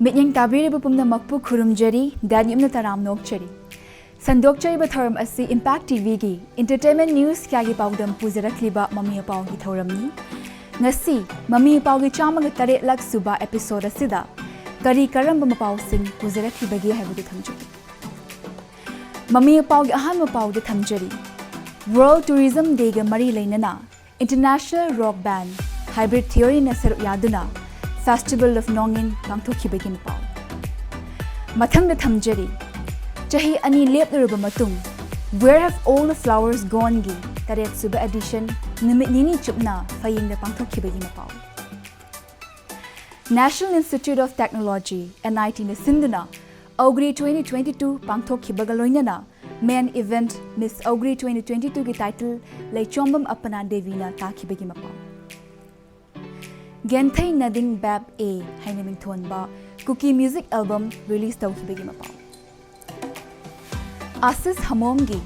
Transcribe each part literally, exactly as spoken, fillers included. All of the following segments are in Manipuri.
ꯃꯤꯠꯌꯦꯡ ꯇꯥꯕꯤꯔꯤꯕ ꯄꯨꯝꯅꯃꯛꯄꯨ ꯈꯨꯔꯨꯝꯖꯔꯤ, ꯗꯥꯅꯤꯌꯝꯅ ꯇꯔꯥꯝꯅ ꯑꯣꯛꯆꯔꯤ꯫ ꯁꯟꯗꯣꯛꯆꯔꯤꯕ ꯊꯧꯔꯝ ꯑꯁꯤ Impact ꯇꯤ ꯚꯤꯒꯤ entertainment news ꯀꯌꯥꯒꯤ ꯄꯥꯎꯗꯝ ꯄꯨꯖꯔꯛꯂꯤꯕ ꯃꯃꯤ ꯃꯄꯥꯎꯒꯤ ꯊꯧꯔꯝꯅꯤ꯫ ꯉꯁꯤ ꯃꯃꯤ ꯃꯄꯥꯎꯒꯤ ꯆꯥꯝꯃꯒ ꯇꯔꯦꯠꯂꯛ ꯁꯨꯕ episode ꯑꯁꯤꯗ ꯀꯔꯤ ꯀꯔꯝꯕ ꯃꯄꯥꯎꯁꯤꯡ ꯄꯨꯖꯔꯛꯂꯤꯕꯒꯦ ꯍꯥꯏꯕꯗꯨ ꯊꯝꯖꯒꯦ꯫ ꯃꯃꯤ ꯃꯄꯥꯎꯒꯤ ꯑꯍꯥꯟꯕ ꯄꯥꯎꯗ ꯊꯝꯖꯔꯤ꯫ World Tourism Dayꯒ ꯃꯔꯤ ꯂꯩꯅꯅ International Rock Band Hybrid Theoryꯅ ꯁꯔꯨꯛ ꯌꯥꯗꯨꯅ Festival of Nongin ꯄꯥꯡꯊꯣꯛꯈꯤꯕꯒꯤ ꯃꯄꯥꯎ꯫ ꯃꯊꯪꯗ ꯊꯝꯖꯔꯤ, ꯆꯍꯤ ꯑꯅꯤ ꯂꯦꯞꯂꯨꯔꯕ ꯃꯇꯨꯡ Where Have All the Flowers Goneꯒꯤ ꯇꯔꯦꯠ ꯁꯨꯕ edition ꯅꯨꯃꯤꯠ ꯅꯤꯅꯤ ꯆꯨꯞꯅ ꯐꯌꯦꯡꯗ ꯄꯥꯡꯊꯣꯛꯈꯤꯕꯒꯤ ꯃꯄꯥꯎ꯫ National Institute of Technology, N I Tꯅ ꯁꯤꯟꯗꯨꯅ Augri twenty twenty-two ꯄꯥꯡꯊꯣꯛꯈꯤꯕꯒ ꯂꯣꯏꯅꯅ main event Miss Augri twenty twenty-twoꯒꯤ title ꯂꯩꯆꯣꯝꯕꯝ ꯑꯄꯅꯥ ꯗꯦꯕꯤꯅ ꯇꯥꯈꯤꯕꯒꯤ ꯃꯄꯥꯎ꯫ ꯒꯦꯟꯊꯩ ꯅꯗꯤꯡ ꯕꯦꯞ ꯑꯦ ꯍꯥꯏꯅ ꯃꯤꯡꯊꯣꯟꯕ ꯀꯨꯀꯤ music album release ꯇꯧꯈꯤꯕꯒꯤ ꯃꯄꯥꯎ꯫ ꯑꯥꯁꯤꯁ ꯍꯃꯣꯝꯒꯤ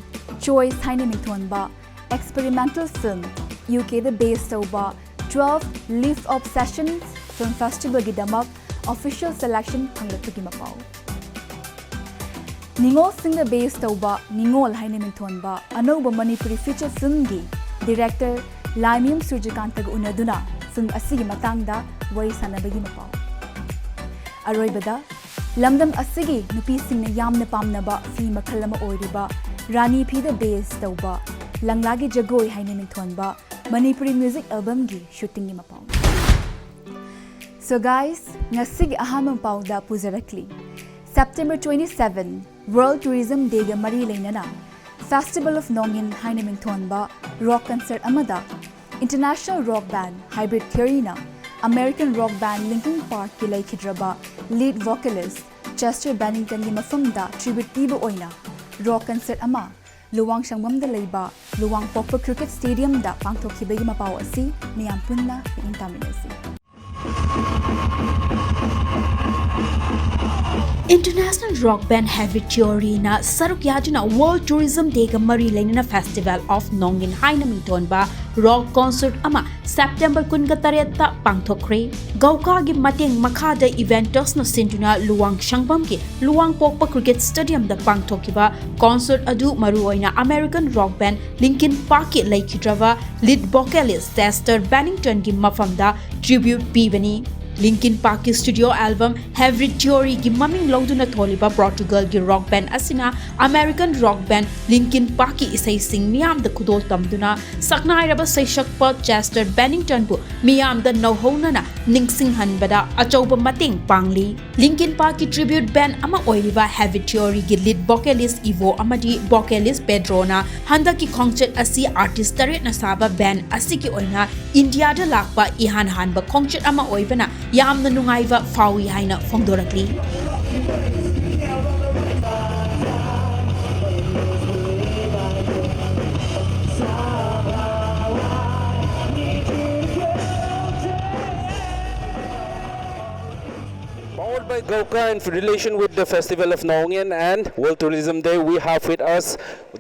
Choice ꯍꯥꯏꯅ ꯃꯤꯡꯊꯣꯟꯕ experimental film, ꯌꯨ ꯀꯦꯗ base ꯇꯧꯕ twelve Leaf of Sessions Film Festivalꯒꯤꯗꯃꯛ official selection ꯐꯪꯂꯛꯄꯒꯤ ꯃꯄꯥꯎ꯫ ꯅꯤꯉꯣꯜꯁꯤꯡꯗ base ꯇꯧꯕ ꯅꯤꯉꯣꯜ ꯍꯥꯏꯅ ꯃꯤꯡꯊꯣꯟꯕ ꯑꯅꯧꯕ Manipuri feature filmꯒꯤ director Laimayum ꯁꯨꯔꯖꯀꯥꯟꯇꯒ ꯎꯅꯗꯨꯅ film ꯑꯁꯤꯒꯤ ꯃꯇꯥꯡꯗ ꯋꯥꯔꯤ ꯁꯥꯟꯅꯕꯒꯤ ꯃꯄꯥꯎ꯫ ꯑꯔꯣꯏꯕꯗ, ꯂꯝꯗꯝ ꯑꯁꯤꯒꯤ ꯅꯨꯄꯤꯁꯤꯡꯅ ꯌꯥꯝꯅ ꯄꯥꯝꯅꯕ ꯐꯤ ꯃꯈꯜ ꯑꯃ ꯑꯣꯏꯔꯤꯕ ꯔꯥꯅꯤ ꯐꯤꯗ base ꯇꯧꯕ ꯂꯪꯂꯥꯒꯤ ꯖꯒꯣꯏ ꯍꯥꯏꯅ ꯃꯤꯡꯊꯣꯟꯕ ꯃꯅꯤꯄꯨꯔꯤ music albumꯒꯤ shootingꯒꯤ ꯃꯄꯥꯎ꯫ So guys, ꯉꯁꯤꯒꯤ ꯑꯍꯥꯟꯕ ꯃꯄꯥꯎꯗ ꯄꯨꯖꯔꯛꯂꯤ꯫ September twenty-seven, World Tourism Dayꯒ ꯃꯔꯤ ꯂꯩꯅꯅ Festival of Nongin ꯍꯥꯏꯅ ꯃꯤꯡꯊꯣꯟꯕ rock concert ꯑꯃꯗ international rock band Hybrid Theoryꯅ American rock band Linkin Parkꯀꯤ ꯂꯩꯈꯤꯗ꯭ꯔꯕ lead vocalist Chester Benningtonꯒꯤ ꯃꯐꯝꯗ tribute ꯄꯤꯕ ꯑꯣꯏꯅ rock concert ꯑꯃ ꯂꯨꯋꯥꯡꯁꯪꯕꯝꯗ ꯂꯩꯕ ꯂꯨꯋꯥꯡꯄꯣꯛꯄ Cricket Stadiumꯗ ꯄꯥꯡꯊꯣꯛꯈꯤꯕꯒꯤ ꯃꯄꯥꯎ ꯑꯁꯤ ꯃꯤꯌꯥꯝ ꯄꯨꯟꯅ ꯃꯤꯠꯌꯦꯡ ꯇꯥꯃꯤꯟꯅꯁꯤ꯫ International rock band Hybrid Theoryꯅ ꯁꯔꯨꯛ ꯌꯥꯗꯨꯅ World Tourism Dayꯒ ꯃꯔꯤ ꯂꯩꯅꯅ Festival of Nongin ꯍꯥꯏꯅ ꯃꯤꯡꯊꯣꯟꯕ rock concert ꯑꯃ ꯁꯦꯞꯇꯦꯝꯕꯔ ꯀꯨꯟꯒ ꯇꯔꯦꯠꯇ ꯄꯥꯡꯊꯣꯛꯈ꯭ꯔꯦ꯫ ꯒꯧꯀꯥꯒꯤ ꯃꯇꯦꯡ ꯃꯈꯥꯗ ꯏꯚꯦꯟꯇꯁꯅ ꯁꯤꯟꯗꯨꯅ ꯂꯨꯋꯥꯡ ꯁꯪꯕꯝꯒꯤ ꯂꯨꯋꯥꯡꯄꯣꯛꯄ ꯀ꯭ꯔꯤꯀꯦꯠ ꯁ꯭ꯇꯦꯗꯤꯌꯝꯗ ꯄꯥꯡꯊꯣꯛꯈꯤꯕ ꯀꯣꯟꯁꯔꯠ ꯑꯗꯨ ꯃꯔꯨꯑꯣꯏꯅ ꯑꯃꯦꯔꯤꯀꯟ ꯔꯣꯛ ꯕꯦꯟ ꯂꯤꯡꯀꯤꯟ ꯄꯥꯔꯛꯀꯤ ꯂꯩꯈꯤꯗ꯭ꯔꯕ ꯂꯤꯗ ꯚꯣꯀꯦꯂꯤꯁ ꯆꯦꯁꯇꯔ ꯕꯦꯅꯤꯡꯇꯟꯒꯤ ꯃꯐꯝꯗ ꯇ꯭ꯔꯤꯕ꯭ꯌꯨꯠ ꯄꯤꯕꯅꯤ꯫ ꯂꯤꯡꯀꯤꯟ ꯄꯥꯔꯛꯀꯤ ꯁ꯭ꯇꯨꯗꯤꯑꯣ ꯑꯦꯜꯕꯝ ꯍꯦꯕ꯭ꯔꯤꯠ ꯊꯤꯑꯣꯔꯤꯒꯤ ꯃꯃꯤꯡ ꯂꯧꯗꯨꯅ ꯊꯣꯜꯂꯤꯕ ꯄꯣꯔꯇꯨꯒꯜꯒꯤ ꯔꯣꯛ ꯕꯦꯟ ꯑꯁꯤꯅ ꯑꯃꯦꯔꯤꯀꯟ ꯔꯣꯛ ꯕꯦꯟ ꯂꯤꯡꯀꯤꯟ ꯄꯥꯔꯛꯀꯤ ꯏꯁꯩꯁꯤꯡ ꯃꯤꯌꯥꯝꯗ ꯈꯨꯗꯣꯜ ꯇꯝꯗꯨꯅ ꯁꯛꯅꯥꯏꯔꯕ ꯁꯩꯁꯛꯄ ꯆꯦꯁꯇꯔ ꯕꯦꯅꯤꯡꯇꯟꯕꯨ ꯃꯤꯌꯥꯝꯗ ꯅꯧꯍꯧꯅꯅ ꯅꯤꯡꯁꯤꯡꯍꯟꯕꯗ ꯑꯆꯧꯕ ꯃꯇꯦꯡ ꯄꯥꯡꯂꯤ꯫ ꯂꯤꯡꯀꯤꯟ ꯄꯥꯔꯛꯀꯤ ꯇ꯭ꯔꯤꯕ꯭ꯌꯨꯠ ꯕꯦꯟ ꯑꯃ ꯑꯣꯏꯔꯤꯕ ꯍꯦꯕ꯭ꯔꯤꯠ ꯊꯤꯑꯣꯔꯤꯒꯤ ꯂꯤꯗ ꯚꯣꯀꯦꯂꯤꯁ ꯏꯚꯣ ꯑꯃꯗꯤ ꯚꯣꯀꯦꯂꯤꯁ ꯄꯦꯗ꯭ꯔꯣꯅ ꯍꯟꯗꯛꯀꯤ ꯈꯣꯡꯆꯠ ꯑꯁꯤ ꯑꯥꯔꯇꯤꯁ ꯇꯔꯦꯠꯅ ꯁꯥꯕ ꯕꯦꯟ ꯑꯁꯤꯒꯤ ꯑꯣꯏꯅ ꯏꯟꯗꯤꯌꯥꯗ ꯂꯥꯛꯄ ꯏꯍꯥꯟ ꯍꯥꯟꯕ ꯈꯣꯡꯆꯠ ꯑꯃ ꯑꯣꯏꯕꯅ ꯌꯥꯝꯅ ꯅꯨꯡꯉꯥꯏꯕ ꯐꯥꯎꯏ ꯍꯥꯏꯅ ꯐꯣꯡꯗꯣꯔꯛꯂꯤ꯫ Powered by Gouka, in relation with the Festival of Naongen and World Tourism Day, we have with us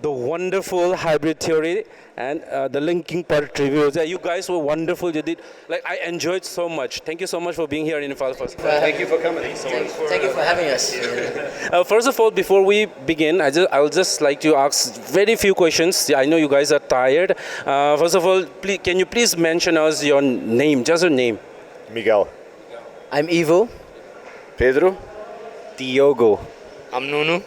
the wonderful Hybrid Theory and uh, the Linkin Park tribute. Yeah, you guys were wonderful. You did, like, I enjoyed so much. Thank you so much for being here in Imphal first. Thank you for coming. Thank you so much for, thank you for having us. Uh, first of all, before we begin, I just, I'll just like to ask very few questions. I know you guys are tired. Uh, first of all, please, can you please mention us your name, just your name? Miguel. I'm Ivo. Pedro. Diogo. I'm Nuno.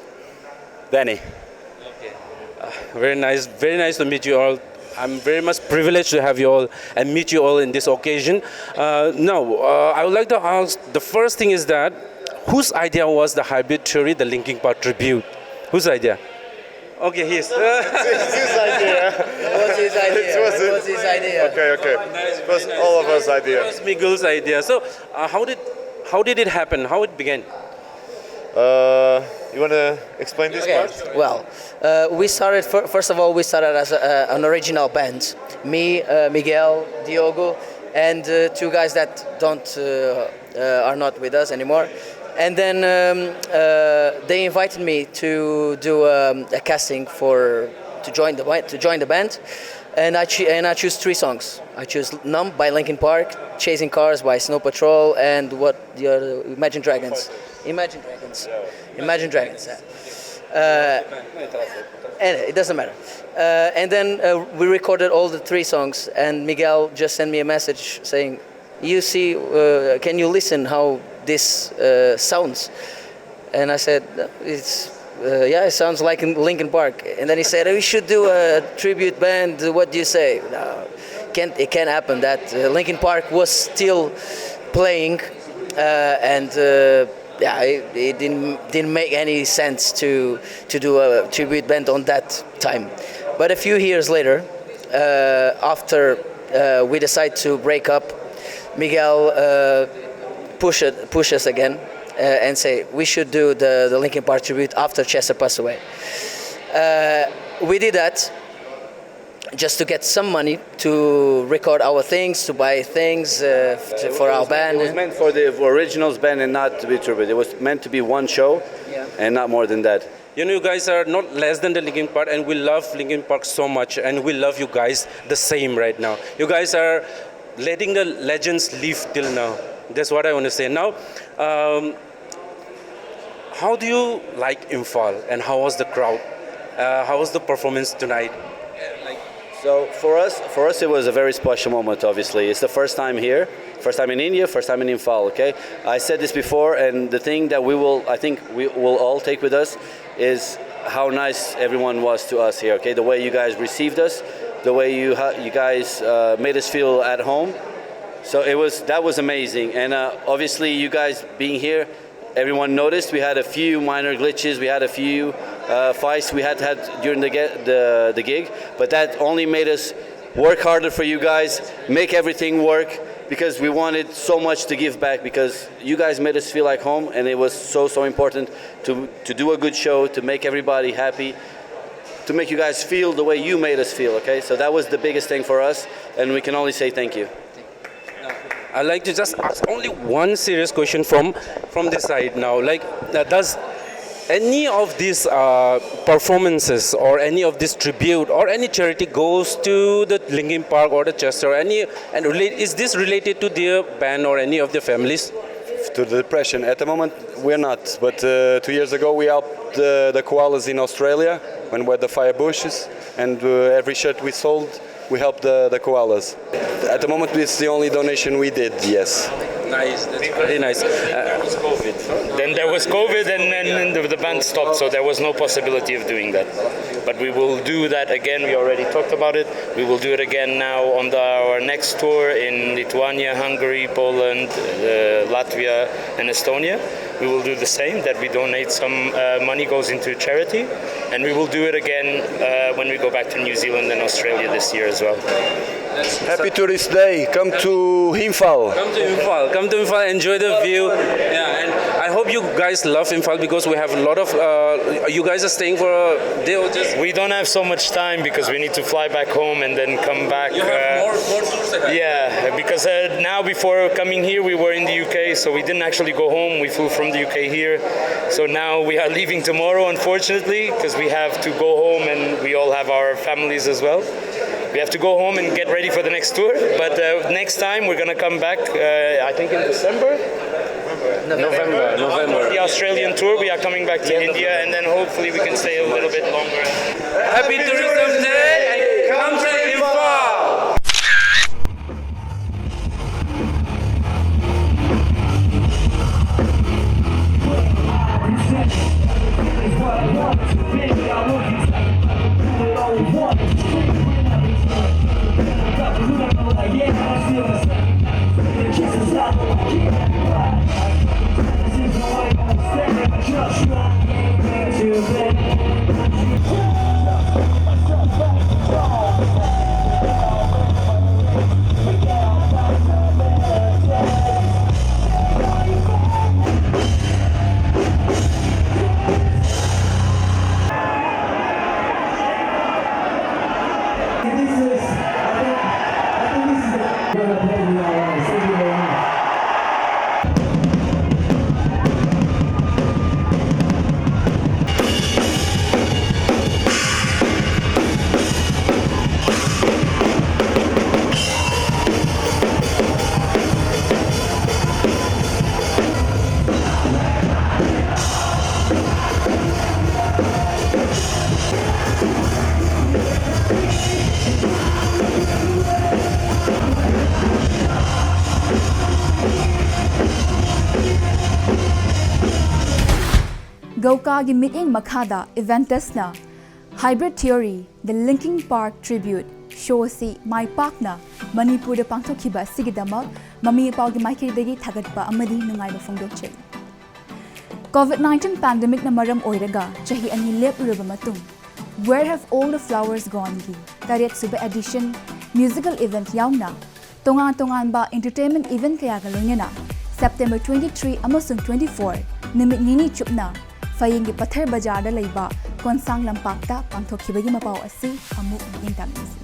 Danny. Okay. Uh, very nice, very nice to meet you all. I'm very much privileged to have you all and meet you all in this occasion. Uh, now, uh, I would like to ask, the first thing is that, whose idea was the Hybrid Theory, the Linkin Park tribute? Whose idea? Okay, his. It's his idea. It was his idea. It was, it was his idea. Okay, okay. It was all of us' idea. It was Miguel's idea. So, uh, how did, how did it happen? How it began? Uh, you want to explain this, okay, part? Well, uh, we started, fir- first of all, we started as a, uh, an original band. Me, uh, Miguel, Diogo, and uh, two guys that don't uh, uh, are not with us anymore. And then um, uh, they invited me to do um, a casting for to join the to join the band. And I, cho- and I choose three songs. I choose Numb by Linkin Park, Chasing Cars by Snow Patrol, and what the other, Imagine Dragons. Imagine Dragons. Imagine Dragons. Yeah. Uh, and it doesn't matter. Uh, and then uh, we recorded all the three songs, and Miguel just sent me a message saying, "You see, uh, can you listen how this uh, sounds?" And I said, "It's uh, yeah, it sounds like Linkin Park." And then he said, "We should do a tribute band. What do you say?" No, can't it can't happen. That uh, Linkin Park was still playing, uh, and uh, yeah, it, it didn't didn't make any sense to to do a tribute band on that time. But a few years later, uh, after uh, we decide to break up, Miguel uh, push it, push us again uh, and say we should do the, the Linkin Park tribute after Chester passed away. Uh, we did that just to get some money to record our things, to buy things uh, f- for our band. It was meant for the originals band and not to be tribute. It was meant to be one show, Yeah. And not more than that. You know, you guys are not less than the Linkin Park, and we love Linkin Park so much, and we love you guys the same right now. You guys are letting the legends live till now. That's what I want to say. Now, um, how do you like Imphal, and how was the crowd? Uh, how was the performance tonight? So for us, for us, it was a very special moment. Obviously, it's the first time here, first time in India, first time in Imphal. Okay, I said this before, and the thing that we will, I think, we will all take with us is how nice everyone was to us here. Okay, the way you guys received us, the way you ha- you guys uh, made us feel at home. So it was that was amazing, and uh, obviously you guys being here, everyone noticed we had a few minor glitches, we had a few uh, fights we had had during the, ge- the the gig, but that only made us work harder for you guys, make everything work, because we wanted so much to give back, because you guys made us feel like home, and it was so so important to to do a good show, to make everybody happy, to make you guys feel the way you made us feel. Okay, so that was the biggest thing for us, and we can only say thank you. I'd like to just ask only one serious question from from this side now. Like, uh, does Any of these uh, performances or any of this tribute or any charity goes to the Linkin Park or the Chester? Any and relate, is this related to their band or any of their families? To the depression. At the moment, we're not. But uh, two years ago, we helped the, the koalas in Australia when we had the fire bushes, and uh, every shirt we sold, we helped the, the koalas. At the moment, it's the only donation we did. Yes. Nice, that's very nice. Uh, Then there was COVID, and, and, and the, the band stopped, so there was no possibility of doing that. But we will do that again. We already talked about it. We will do it again now on the, our next tour in Lithuania, Hungary, Poland, uh, Latvia, and Estonia. We will do the same. That we donate some uh, money goes into charity, and we will do it again uh, when we go back to New Zealand and Australia this year as well. Happy Tourist Day. Come to Imphal. Come to Imphal. Come to Imphal. Enjoy the view. Yeah, and I hope you guys love Imphal because we have a lot of. Uh, you guys are staying for a day or just. We don't have so much time because we need to fly back home and then come back. You have uh, more, more tours ahead. Yeah, because uh, now before coming here we were in the U K, so we didn't actually go home. We flew from the U K here, so now we are leaving tomorrow, unfortunately, because we have to go home and we all have our families as well. We have to go home and get ready for the next tour. But uh, next time we're gonna come back. Uh, I think in December. November, November. The Australian tour. We are coming back to India, and then hopefully we can stay a little bit longer. Happy Tourism Day and come to Imphal. ꯒꯧꯀꯥꯒꯤ ꯃꯤꯠꯌꯦꯡ ꯃꯈꯥꯗ ꯏꯚꯦꯟꯇꯁꯅ Hybrid Theory, The Linkin Park Tribute Show ꯑꯁꯤ ꯃꯥꯏ ꯄꯥꯛꯅ ꯃꯅꯤꯄꯨꯔꯗ ꯄꯥꯡꯊꯣꯛꯈꯤꯕ ꯑꯁꯤꯒꯤꯗꯃꯛ ꯃꯃꯤ ꯃꯄꯥꯒꯤ ꯃꯥꯏꯀꯩꯗꯒꯤ ꯊꯥꯒꯠꯄ ꯑꯃꯗꯤ ꯅꯨꯡꯉꯥꯏꯕ ꯐꯣꯡꯗꯣꯛꯆꯔꯤ꯫ ꯀꯣꯚꯤꯗ ꯅꯥꯏꯟꯇꯤꯟ ꯄꯦꯟꯗꯦꯃꯤꯛꯅ ꯃꯔꯝ ꯑꯣꯏꯔꯒ ꯆꯍꯤ ꯑꯅꯤ ꯂꯦꯞꯂꯨꯔꯕ ꯃꯇꯨꯡ Where Have All the Flowers Gone ꯒꯤ ꯇꯔꯦꯠ ꯁꯨꯕ ꯑꯦꯗꯤꯁꯟ ꯃ꯭ꯌꯨꯖꯤꯀꯦꯜ ꯏꯚꯦꯟꯠ ꯌꯥꯎꯅ ꯇꯣꯉꯥꯟ ꯇꯣꯉꯥꯟꯕ ꯏꯟꯇꯔꯇꯦꯟꯃꯦꯟꯠ ꯏꯚꯦꯟꯠ ꯀꯌꯥꯒ ꯂꯣꯏꯅꯅ ꯁꯦꯞꯇꯦꯝꯕꯔ ꯇ꯭ꯋꯦꯟꯇꯤ ꯊ꯭ꯔꯤ ꯑꯃꯁꯨꯡ ꯇ꯭ꯋꯦꯟꯇꯤ ꯐꯣꯔ ꯅꯨꯃꯤꯠ ꯅꯤꯅꯤ ꯆꯨꯞꯅ ꯐꯌꯦꯡꯒꯤ ꯄꯊꯔ ꯕꯖꯥꯔꯗ ꯂꯩꯕ ꯀꯣꯟꯁꯥꯡ ꯂꯝꯄꯥꯛꯇ ꯄꯥꯡꯊꯣꯛꯈꯤꯕꯒꯤ ꯃꯄꯥꯎ ꯑꯁꯤ ꯑꯃꯨꯛ ꯃꯤꯠꯌꯦꯡ ꯇꯥꯃꯤꯟꯅꯁꯤ꯫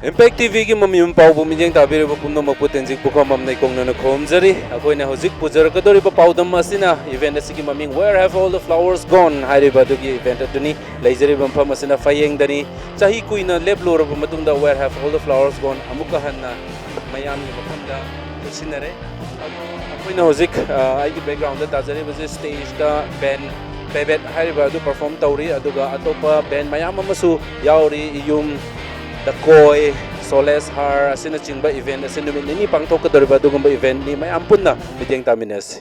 Impact ꯇꯤ ꯚꯤꯒꯤ ꯃꯃꯤ ꯃꯄꯥꯎꯕꯨ ꯃꯤꯠꯌꯦꯡ ꯇꯥꯕꯤꯔꯤꯕ ꯄꯨꯝꯅꯃꯛꯄꯨ ꯇꯦꯟꯖꯤꯡ ꯄꯨꯈ꯭ꯔꯝꯕꯝ ꯅꯩꯀꯣꯡꯅꯅ ꯈꯨꯔꯨꯝꯖꯔꯤ꯫ ꯑꯩꯈꯣꯏꯅ ꯍꯧꯖꯤꯛ ꯄꯨꯖꯔꯛꯀꯗꯧꯔꯤꯕ ꯄꯥꯎꯗꯝ ꯑꯁꯤꯅ ꯏꯚꯦꯟꯠ ꯑꯁꯤꯒꯤ ꯃꯃꯤꯡ Where Have All the Flowers Gone ꯍꯥꯏꯔꯤꯕ ꯑꯗꯨꯒꯤ ꯏꯚꯦꯟꯠ ꯑꯗꯨꯅꯤ꯫ ꯂꯩꯖꯔꯤꯕ ꯃꯐꯝ ꯑꯁꯤꯅ ꯐꯌꯦꯡꯗꯅꯤ꯫ ꯆꯍꯤ ꯀꯨꯏꯅ ꯂꯦꯞꯂꯨꯔꯕ ꯃꯇꯨꯡꯗ Where Have All the Flowers Gone ꯑꯃꯨꯛꯀ ꯍꯟꯅ ꯃꯌꯥꯝꯒꯤ ꯃꯐꯝꯗ ꯂꯣꯠꯁꯤꯟꯅꯔꯦ꯫ ꯑꯗꯣ ꯑꯩꯈꯣꯏꯅ ꯍꯧꯖꯤꯛ, ꯑ, ꯑꯩꯒꯤ ꯕꯦꯛꯒ꯭ꯔꯥꯎꯟꯗ ꯇꯥꯖꯔꯤꯕꯁꯤ ꯁ꯭ꯇꯦꯖꯇ ꯕꯦꯟ ꯄꯦꯕꯦꯠ ꯍꯥꯏꯔꯤꯕ ꯑꯗꯨ ꯄꯔꯐꯣꯔꯝ ꯇꯧꯔꯤ, ꯑꯗꯨꯒ ꯑꯇꯣꯞꯄ ꯕꯦꯟ ꯃꯌꯥꯝ ꯑꯃꯁꯨ ꯌꯥꯎꯔꯤ꯫ ꯌꯨꯝ, ꯗ ꯀꯣꯏ, ꯁꯣꯂꯦꯁ ꯍꯥꯔ ꯑꯁꯤꯅꯆꯤꯡꯕ ꯏꯚꯦꯟꯠ ꯑꯁꯤ ꯅꯨꯃꯤꯠ ꯅꯤꯅꯤ ꯄꯥꯡꯊꯣꯛꯀꯗꯧꯔꯤꯕ ꯑꯗꯨꯒꯨꯝꯕ ꯏꯚꯦꯟꯠꯅꯤ꯫ ꯃꯌꯥꯝ ꯄꯨꯟꯅ ꯃꯤꯠꯌꯦꯡ ꯇꯥꯃꯤꯟꯅꯁꯤ꯫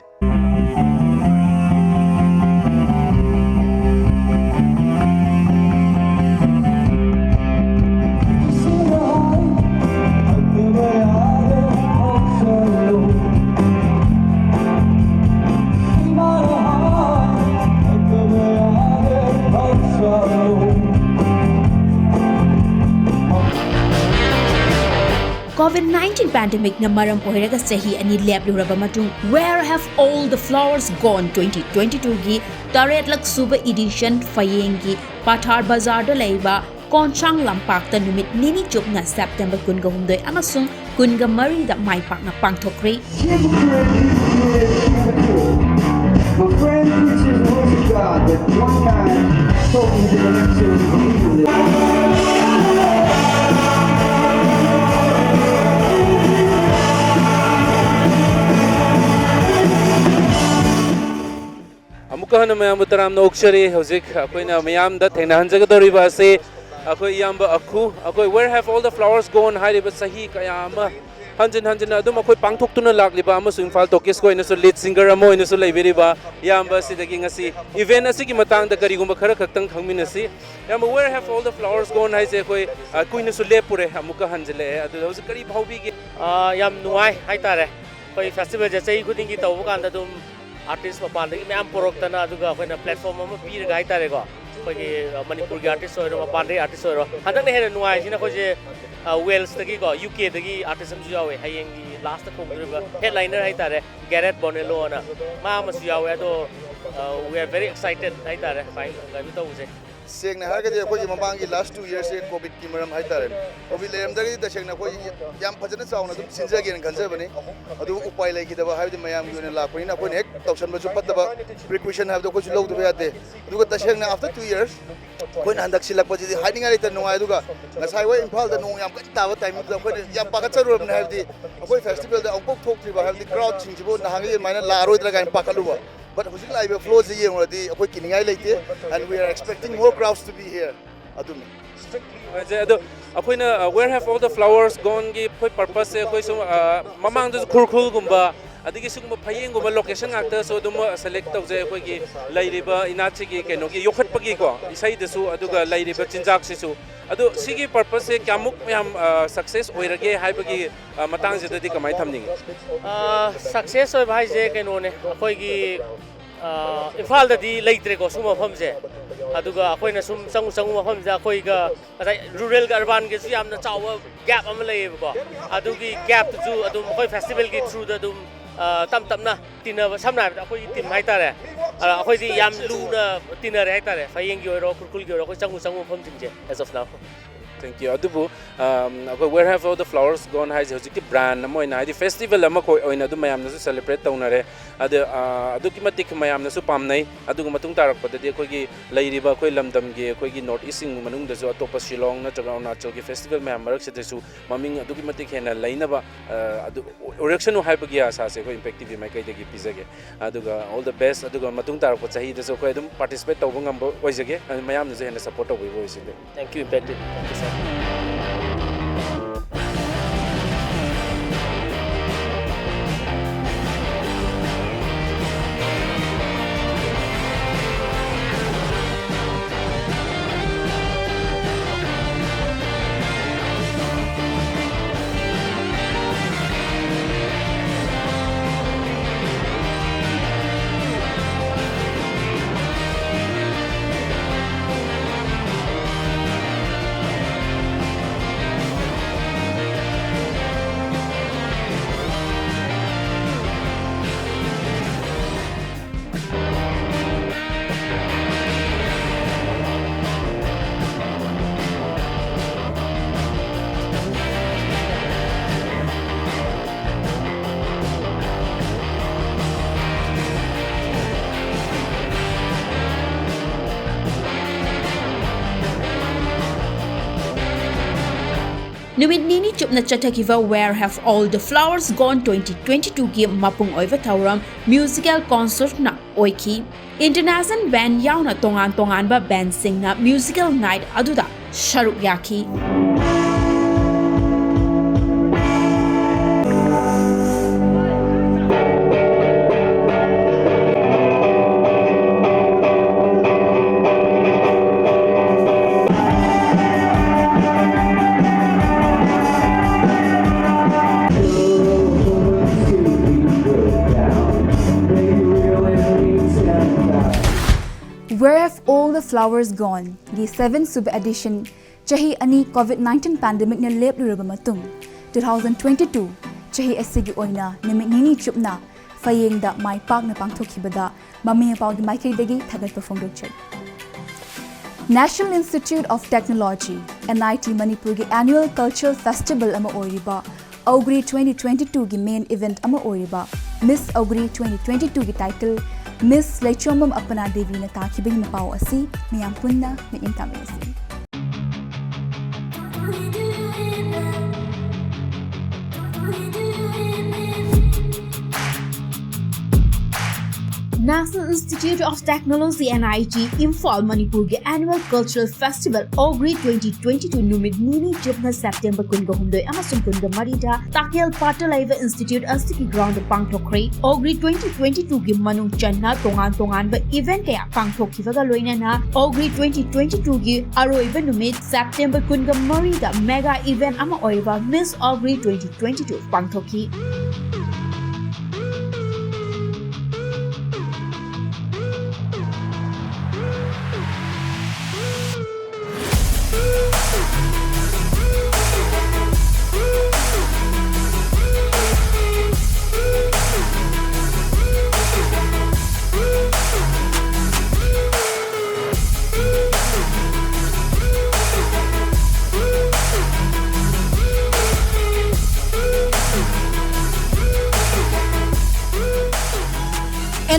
ꯀꯣꯚꯤꯗ ꯅꯥꯏꯟꯇꯤꯟ ꯄꯦꯟꯗꯦꯃꯤꯛꯅ ꯃꯔꯝ ꯑꯣꯏꯔꯒ ꯆꯍꯤ ꯑꯅꯤ ꯂꯦꯞꯂꯨꯔꯕ ꯃꯇꯨꯡ Where Have All the Flowers Gone twenty twenty ꯇꯨꯒꯤ ꯇꯔꯦꯠꯂꯛ ꯁꯨꯕ ꯏꯗꯤꯁꯟ ꯐꯌꯦꯡꯒꯤ ꯄꯊꯥꯔ ꯕꯖꯥꯔꯗ ꯂꯩꯕ ꯀꯣꯟꯁꯥꯡ ꯂꯝꯄꯥꯛꯇ ꯅꯨꯃꯤꯠ ꯅꯤꯅꯤ ꯆꯨꯞꯅ ꯁꯦꯞꯇꯦꯝꯕꯔ ꯀꯨꯟꯒ ꯍꯨꯝꯗꯣꯏ ꯑꯃꯁꯨꯡ ꯀꯨꯟꯒ ꯃꯔꯤꯗ ꯃꯥꯏ ꯄꯥꯛꯅ ꯄꯥꯡꯊꯣꯛꯈ꯭ꯔꯦ꯫ My friend preaches the words of God that one time spoken to the next generation. ꯑꯃꯨꯛꯀ ꯍꯟꯅ ꯃꯌꯥꯝꯕꯨ ꯇꯔꯥꯝꯅ ꯑꯣꯛꯆꯔꯤ꯫ ꯍꯧꯖꯤꯛ ꯑꯩꯈꯣꯏꯅ ꯃꯌꯥꯝꯗ ꯊꯦꯡꯅꯍꯟꯖꯒꯗꯧꯔꯤꯕ ꯑꯁꯤ ꯑꯩꯈꯣꯏ ꯏꯌꯥꯝꯕ ꯑꯈꯨ, ꯑꯩꯈꯣꯏ Where Have All the Flowers Gone ꯍꯥꯏꯔꯤꯕ ꯆꯍꯤ ꯀꯌꯥ ꯑꯃ ꯍꯟꯖꯤꯟ ꯍꯟꯖꯤꯟꯅ ꯑꯗꯨꯝ ꯑꯩꯈꯣꯏ ꯄꯥꯡꯊꯣꯛꯇꯨꯅ ꯂꯥꯛꯂꯤꯕ ꯑꯃꯁꯨꯡ ꯏꯝꯐꯥꯜ ꯇꯣꯀꯤꯁꯀꯤ ꯑꯣꯏꯅꯁꯨ ꯂꯤꯗ ꯁꯤꯡꯒꯔ ꯑꯃ ꯑꯣꯏꯅꯁꯨ ꯂꯩꯕꯤꯔꯤꯕ ꯏꯌꯥꯝꯕ ꯑꯁꯤꯗꯒꯤ ꯉꯁꯤ ꯏꯚꯦꯟꯠ ꯑꯁꯤꯒꯤ ꯃꯇꯥꯡꯗ ꯀꯔꯤꯒꯨꯝꯕ ꯈꯔ ꯈꯛꯇꯪ ꯈꯪꯃꯤꯟꯅꯁꯤ꯫ ꯏꯌꯥꯝꯕ, Where Have All the Flowers Gone ꯍꯥꯏꯁꯦ ꯑꯩꯈꯣꯏ, ꯑ, ꯀꯨꯏꯅꯁꯨ ꯂꯦꯞꯄꯨꯔꯦ, ꯑꯃꯨꯛꯀ ꯍꯟꯖꯤꯜꯂꯛꯑꯦ, ꯑꯗꯨꯗ ꯍꯧꯖꯤꯛ ꯀꯔꯤ ꯐꯥꯎꯕꯤꯒꯦ? ꯑꯥ, ꯌꯥꯝ ꯅꯨꯡꯉꯥꯏ ꯍꯥꯏꯇꯥꯔꯦ꯫ ꯑꯩꯈꯣꯏ ꯐꯦꯁꯇꯤꯚꯦꯜꯁꯦ ꯆꯍꯤ ꯈꯨꯗꯤꯡꯒꯤ ꯇꯧꯕ ꯀꯥꯟꯗ ꯑꯗꯨꯝ ꯑꯥꯔꯇꯤꯁ ꯃꯄꯥꯟꯗꯒꯤ ꯃꯌꯥꯝ ꯄꯨꯔꯛꯇꯅ, ꯑꯗꯨꯒ ꯑꯩꯈꯣꯏꯅ ꯄ꯭ꯂꯦꯠꯐꯣꯝ ꯑꯃ ꯄꯤꯔꯒ ꯍꯥꯏꯇꯥꯔꯦꯀꯣ, ꯑꯩꯈꯣꯏꯒꯤ, ꯑ, ꯃꯅꯤꯄꯨꯔꯒꯤ ꯑꯥꯔꯇꯤꯁ ꯑꯣꯏꯔꯣ, ꯃꯄꯥꯟꯗꯒꯤ ꯑꯥꯔꯇꯤꯁ ꯑꯣꯏꯔꯣ, ꯍꯟꯗꯛꯅ ꯍꯦꯟꯅ ꯅꯨꯡꯉꯥꯏꯔꯤꯁꯤꯅ ꯑꯩꯈꯣꯏꯁꯦ, ꯑ, ꯋꯦꯜꯁꯇꯒꯤꯀꯣ, ꯌꯨ ꯀꯦꯗꯒꯤ ꯑꯥꯔꯇꯤꯁ ꯑꯃꯁꯨ ꯌꯥꯎꯋꯦ꯫ ꯍꯌꯦꯡꯒꯤ ꯂꯥꯁꯇ ꯈꯣꯡꯗꯣꯔꯤꯕ ꯍꯦꯗꯂꯥꯏꯅꯔ ꯍꯥꯏꯇꯥꯔꯦ, ꯒꯦꯔꯦꯠ ꯕꯣꯅꯦꯂꯣꯅ, ꯃꯥ ꯑꯃꯁꯨ ꯌꯥꯎꯋꯦ꯫ ꯑꯗꯣ, ꯑ, we are very excited ꯍꯥꯏꯇꯥꯔꯦ, ꯀꯩꯅꯣ ꯇꯧꯕꯁꯦ꯫ ꯁꯦꯡꯅ ꯍꯥꯏꯔꯒꯗꯤ ꯑꯩꯈꯣꯏꯒꯤ ꯃꯃꯥꯡꯒꯤ ꯂꯥꯁ ꯇꯨ ꯌꯔꯁꯁꯦ ꯀꯣꯚꯤꯗꯀꯤ ꯃꯔꯝ ꯍꯥꯏꯇꯥꯔꯦ, ꯀꯣꯚꯤꯗ ꯂꯩꯔꯝꯗ꯭ꯔꯒꯗꯤ ꯇꯁꯦꯡꯅ ꯑꯩꯈꯣꯏ ꯌꯥꯝ ꯐꯖꯅ ꯆꯥꯎꯅ ꯑꯗꯨꯝ ꯁꯤꯟꯖꯒꯦꯅ ꯈꯟꯖꯕꯅꯤ꯫ ꯑꯗꯨꯕꯨ ꯎꯄꯥꯏ ꯂꯩꯈꯤꯗꯕ, ꯍꯥꯏꯕꯗꯤ ꯃꯌꯥꯝꯒꯤ ꯑꯣꯏꯅ ꯂꯥꯛꯄꯅꯤꯅ ꯑꯩꯈꯣꯏꯅ ꯍꯦꯛ ꯇꯧꯁꯟꯕꯁꯨ ꯐꯠꯇꯕ, ꯄ꯭ꯔꯤꯀꯣꯁꯟ ꯍꯥꯏꯕꯗꯣ ꯑꯩꯈꯣꯏꯁꯨ ꯂꯧꯗꯕ ꯌꯥꯗꯦ꯫ ꯑꯗꯨꯒ ꯇꯁꯦꯡꯅ ꯑꯥꯐꯇꯔ ꯇꯨ ꯌꯔꯁ ꯑꯩꯈꯣꯏꯅ ꯍꯟꯗꯛ ꯁꯤꯜꯂꯛꯄꯁꯤꯗꯤ ꯍꯥꯏꯅꯤꯡꯉꯥꯏ ꯂꯩꯇꯅ ꯅꯨꯡꯉꯥꯏ꯫ ꯑꯗꯨꯒ ꯉꯁꯥꯏ ꯍꯣꯏ ꯏꯝꯐꯥꯜꯗ ꯅꯣꯡ ꯌꯥꯝ ꯀꯟꯅ ꯇꯥꯕ ꯇꯥꯏꯃꯤꯡꯗꯨꯗ ꯑꯩꯈꯣꯏꯅ ꯌꯥꯝ ꯄꯥꯈꯠꯆꯔꯨꯔꯕꯅꯦ, ꯍꯥꯏꯕꯗꯤ ꯑꯩꯈꯣꯏ ꯐꯦꯁꯇꯤꯚꯦꯜꯗ ꯑꯃꯨꯛꯐꯥꯎ ꯊꯣꯛꯇ꯭ꯔꯤꯕ, ꯍꯥꯏꯕꯗꯤ ꯀ꯭ꯔꯥꯎꯗꯁꯤꯡꯁꯤꯕꯨ ꯅꯍꯥꯟꯒꯩ ꯑꯗꯨꯃꯥꯏꯅ ꯂꯥꯛꯑꯔꯣꯏꯗ꯭ꯔꯥ ꯀꯥꯏꯅ ꯄꯥꯈꯠꯂꯨꯕ꯫ But ꯍꯧꯖꯤꯛ ꯂꯥꯛꯏꯕ ꯐ꯭ꯂꯣꯁꯤ ꯌꯦꯡꯉꯨꯔꯗꯤ ꯑꯩꯈꯣꯏ ꯀꯤꯅꯤꯡꯉꯥꯏ ꯂꯩꯇꯦ, and we are expecting more crowds to be here꯫ ꯑꯗꯨꯅꯤ꯫ ꯑꯗꯣ ꯑꯩꯈꯣꯏꯅ, ꯑ, Where Have All the Flowers Goneꯒꯤ ꯑꯩꯈꯣꯏ ꯄꯔꯄꯁꯁꯦ ꯑꯩꯈꯣꯏ ꯁꯨꯝ, ꯑ, ꯃꯃꯥꯡꯗꯁꯨ ꯈꯨꯔꯈꯨꯜꯒꯨꯝꯕ, ꯑꯗꯒꯤ ꯁꯤꯒꯨꯝꯕ ꯐꯌꯦꯡꯒꯨꯝꯕ ꯂꯣꯀꯦꯁꯟ ꯉꯥꯛꯇꯁꯨ ꯑꯗꯨꯝ, ꯑ, ꯁꯦꯂꯦꯛ ꯇꯧꯖꯩ꯫ ꯑꯩꯈꯣꯏꯒꯤ ꯂꯩꯔꯤꯕ ꯏꯅꯥꯠꯁꯤꯒꯤ ꯀꯩꯅꯣꯒꯤ ꯌꯣꯛꯈꯠꯄꯒꯤꯀꯣ, ꯏꯁꯩꯗꯁꯨ ꯑꯗꯨꯒ ꯂꯩꯔꯤꯕ ꯆꯤꯟꯖꯥꯛꯁꯤꯁꯨ꯫ ꯑꯗꯣ ꯁꯤꯒꯤ ꯄꯔꯄꯁꯁꯦ ꯀꯌꯥꯃꯨꯛ ꯌꯥꯝ, ꯑ, ꯁꯛꯁꯦꯁ ꯑꯣꯏꯔꯒꯦ ꯍꯥꯏꯕꯒꯤ, ꯑ, ꯃꯇꯥꯡꯁꯤꯗꯗꯤ ꯀꯃꯥꯏꯅ ꯊꯝꯅꯤꯡꯉꯤ? ꯑ, ꯁꯛꯁꯦꯁ ꯑꯣꯏꯕ ꯍꯥꯏꯁꯦ ꯀꯩꯅꯣꯅꯦ, ꯑꯩꯈꯣꯏꯒꯤ, ꯑ, ꯏꯝꯐꯥꯜꯗꯗꯤ ꯂꯩꯇ꯭ꯔꯦꯀꯣ ꯁꯨꯝꯕ ꯃꯐꯝꯁꯦ꯫ ꯑꯗꯨꯒ ꯑꯩꯈꯣꯏꯅ ꯁꯨꯝ ꯆꯪꯉꯨ ꯆꯪꯉꯨ ꯃꯐꯝꯁꯤꯗ ꯑꯩꯈꯣꯏꯒ ꯉꯁꯥꯏ ꯔꯨꯔꯦꯜꯒ ꯑꯔꯕꯥꯟꯒꯁꯨ ꯌꯥꯝꯅ ꯆꯥꯎꯕ ꯒꯦꯞ ꯑꯃ ꯂꯩꯌꯦꯕꯀꯣ꯫ ꯑꯗꯨꯒꯤ ꯒꯦꯞꯇꯨꯁꯨ ꯑꯗꯨꯝ ꯑꯩꯈꯣꯏ ꯐꯦꯁꯇꯤꯚꯦꯜꯒꯤ ꯊ꯭ꯔꯨꯗ ꯑꯗꯨꯝ, ꯑ, ꯇꯞ ꯇꯞꯅ ꯇꯤꯟꯅꯕ, ꯁꯝꯅ ꯍꯥꯏꯔꯕꯗ ꯑꯩꯈꯣꯏꯒꯤ ꯇꯤꯝ ꯍꯥꯏꯇꯥꯔꯦ, ꯑ, ꯑꯩꯈꯣꯏꯗꯤ ꯌꯥꯝ ꯂꯨꯅ ꯇꯤꯟꯅꯔꯦ ꯍꯥꯏꯇꯥꯔꯦ, ꯐꯌꯦꯡꯒꯤ ꯑꯣꯏꯔꯣ, ꯈꯨꯔꯈꯨꯜꯒꯤ ꯑꯣꯏꯔꯣ, ꯑꯩꯈꯣꯏ ꯆꯪꯉꯨ ꯆꯪꯉꯨ ꯃꯐꯝꯁꯤꯡꯁꯦ, as of now꯫ Thank you꯫ ꯑꯗꯨꯕꯨ, ꯑꯝ, ꯑꯩꯈꯣꯏ Where Have All the Flowers Gone ꯍꯥꯏꯁꯦ ꯍꯧꯖꯤꯛꯇꯤ ꯕ꯭ꯔꯥꯟ ꯑꯃ ꯑꯣꯏꯅ, ꯍꯥꯏꯗꯤ ꯐꯦꯁꯇꯤꯚꯦꯜ ꯑꯃꯈꯣꯏ ꯑꯣꯏꯅ ꯑꯗꯨꯝ ꯃꯌꯥꯝꯅꯁꯨ ꯁꯦꯂꯦꯕ꯭ꯔꯦꯠ ꯇꯧꯅꯔꯦ꯫ ꯑꯗ, ꯑ, ꯑꯗꯨꯛꯀꯤ ꯃꯇꯤꯛ ꯃꯌꯥꯝꯅꯁꯨ ꯄꯥꯝꯅꯩ꯫ ꯑꯗꯨꯒ ꯃꯇꯨꯡ ꯇꯥꯔꯛꯄꯗꯗꯤ ꯑꯩꯈꯣꯏꯒꯤ ꯂꯩꯔꯤꯕ ꯑꯩꯈꯣꯏ ꯂꯝꯗꯝꯒꯤ, ꯑꯩꯈꯣꯏꯒꯤ ꯅꯣꯔꯠ ꯏꯁꯁꯤꯡ ꯃꯅꯨꯡꯗꯁꯨ ꯑꯇꯣꯞꯄ ꯁꯤꯂꯣꯡ ꯅꯠꯇ꯭ꯔꯒ ꯑꯔꯨꯅꯥꯆꯜꯒꯤ ꯐꯦꯁꯇꯤꯚꯦꯜ ꯃꯌꯥꯝ ꯃꯔꯛꯁꯤꯗꯁꯨ ꯃꯃꯤꯡ ꯑꯗꯨꯛꯀꯤ ꯃꯇꯤꯛ ꯍꯦꯟꯅ ꯂꯩꯅꯕ, ꯑ, ꯑꯗꯨ ꯑꯣꯏꯔꯛꯁꯅꯨ ꯍꯥꯏꯕꯒꯤ ꯑꯥꯁꯥꯁꯦ ꯑꯩꯈꯣꯏ ꯏꯝꯄꯦꯛ ꯇꯤ ꯚꯤ ꯃꯥꯏꯀꯩꯗꯒꯤ ꯄꯤꯖꯒꯦ꯫ ꯑꯗꯨꯒ all the best, ꯑꯗꯨꯒ ꯃꯇꯨꯡ ꯇꯥꯔꯛꯄ ꯆꯍꯤꯗꯁꯨ ꯑꯩꯈꯣꯏ ꯑꯗꯨꯝ ꯄꯥꯔꯇꯤꯁꯤꯄꯦꯠ ꯇꯧꯕ ꯉꯝꯕ ꯑꯣꯏꯖꯒꯦ꯫ ꯑꯗꯨ ꯃꯌꯥꯝꯅꯁꯨ ꯍꯦꯟꯅ ꯁꯞꯄꯣꯔꯠ ꯇꯧꯕꯤꯕ ꯑꯣꯏꯁꯤꯅꯦ꯫ Thank you, Impact T V. Thank you, sir꯫ ꯅꯨꯃꯤꯠ ꯅꯤꯅꯤ ꯆꯨꯞꯅ ꯆꯠꯊꯈꯤꯕ Where Have All the Flowers Gone twenty twenty-two ꯒꯤ ꯃꯄꯨꯡ ꯑꯣꯏꯕ ꯊꯧꯔꯝ musical concertꯅ ꯑꯣꯏꯈꯤ꯫ International band ꯌꯥꯎꯅ ꯇꯣꯉꯥꯟ ꯇꯣꯉꯥꯟꯕ bandꯁꯤꯡꯅ musical night ꯑꯗꯨꯗ ꯁꯔꯨꯛ ꯌꯥꯈꯤ꯫ Where Have All the Flowers Gone? ꯒꯤ seven ꯁꯨꯕ edition, ꯆꯍꯤ ꯑꯅꯤ COVID nineteen pandemicꯅ ꯂꯦꯞꯂꯨꯔꯕ ꯃꯇꯨꯡ, two thousand twenty-two ꯆꯍꯤ ꯑꯁꯤꯒꯤ ꯑꯣꯏꯅ ꯅꯨꯃꯤꯠ ꯅꯤꯅꯤ ꯆꯨꯞꯅ ꯐꯌꯦꯡꯗ ꯃꯥꯏ ꯄꯥꯛꯅ ꯄꯥꯡꯊꯣꯛꯈꯤꯕꯗ ꯃꯃꯤ ꯃꯄꯥꯒꯤ ꯃꯥꯏꯀꯩꯗꯒꯤ ꯊꯥꯒꯠꯄ ꯐꯣꯡꯗꯣꯛꯆꯔꯤ꯫ National Institute of Technology, NIT ꯃꯅꯤꯄꯨꯔꯒꯤ annual cultural festival ꯑꯃ ꯑꯣꯏꯔꯤꯕ Ogri twenty twenty-two ꯒꯤ main event ꯑꯃ ꯑꯣꯏꯔꯤꯕ Miss Ogri twenty twenty-two ꯒꯤ title Miss ꯂꯩꯆꯣꯝꯕꯝ ꯑꯄꯅꯥ ꯗꯦꯕꯤꯅ ꯇꯥꯈꯤꯕꯒꯤ ꯃꯄꯥꯎ ꯑꯁꯤ ꯃꯤꯌꯥꯝ ꯄꯨꯟꯅ ꯃꯤꯠꯌꯦꯡ ꯇꯥꯃꯤꯟꯅꯁꯤ꯫ National Institute of Technology, NIT, Imphal, ꯃꯅꯤꯄꯨꯔꯒꯤ annual cultural festival Ogri twenty twenty-two ꯅꯨꯃꯤꯠ ꯅꯤꯅꯤ ꯆꯨꯞꯅ September ꯀꯨꯟꯒ ꯍꯨꯝꯗꯣꯏ ꯑꯃꯁꯨꯡ ꯀꯨꯟꯒ ꯃꯔꯤꯗ ꯇꯥꯀꯦꯜ ꯄꯥꯠꯇ ꯂꯩꯕ institute ꯑꯁꯤꯒꯤ ground ꯄꯥꯡꯊꯣꯛꯈ꯭ꯔꯦ꯫ Ogri twenty twenty-two ꯒꯤ ꯃꯅꯨꯡ ꯆꯟꯅ ꯇꯣꯉꯥꯟ ꯇꯣꯉꯥꯟꯕ event ꯀꯌꯥ ꯄꯥꯡꯊꯣꯛꯈꯤꯕꯒ ꯂꯣꯏꯅꯅ Ogri twenty twenty-two ꯒꯤ ꯑꯔꯣꯏꯕ ꯅꯨꯃꯤꯠ September ꯀꯨꯟꯒ ꯃꯔꯤꯗ mega event ꯑꯃ ꯑꯣꯏꯔꯤꯕ Miss Ogri twenty twenty-two ꯄꯥꯡꯊꯣꯛꯈꯤ꯫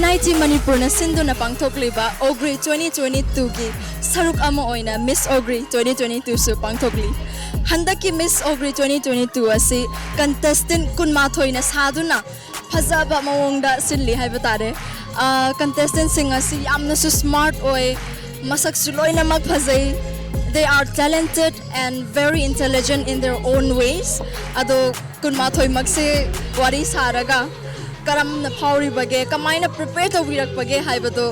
NIT ꯃꯅꯤꯄꯨꯔꯅ ꯁꯤꯟꯗꯨꯅ ꯄꯥꯡꯊꯣꯛꯂꯤꯕ Ogri twenty twenty-two ꯒꯤ ꯁꯔꯨꯛ ꯑꯃ ꯑꯣꯏꯅ Miss Ogri twenty twenty-two ꯁꯨ ꯄꯥꯡꯊꯣꯛꯂꯤ꯫ ꯍꯟꯗꯛꯀꯤ Miss Ogri twenty twenty-two ꯑꯁꯤ contestant ꯀꯨꯟꯃꯥꯊꯣꯏꯅ ꯁꯥꯗꯨꯅ ꯐꯖꯕ ꯃꯑꯣꯡꯗ ꯁꯤꯜꯂꯤ ꯍꯥꯏꯕ ꯇꯥꯔꯦ꯫ Contestant ꯁꯤꯡ ꯑꯁꯤ ꯌꯥꯝꯅꯁꯨ smart ꯑꯣꯏ, ꯃꯁꯛꯁꯨ ꯂꯣꯏꯅꯃꯛ ꯐꯖꯩ꯫ They are talented and very intelligent in their own ways. ꯑꯗꯣ ꯀꯨꯟꯃꯥꯊꯣꯏꯃꯛꯁꯦ ꯋꯥꯔꯤ ꯁꯥꯔꯒ ꯀꯔꯝꯅ ꯐꯥꯎꯔꯤꯕꯒꯦ, ꯀꯃꯥꯏꯅ prepare ꯇꯧꯕꯤꯔꯛꯄꯒꯦ ꯍꯥꯏꯕꯗꯣ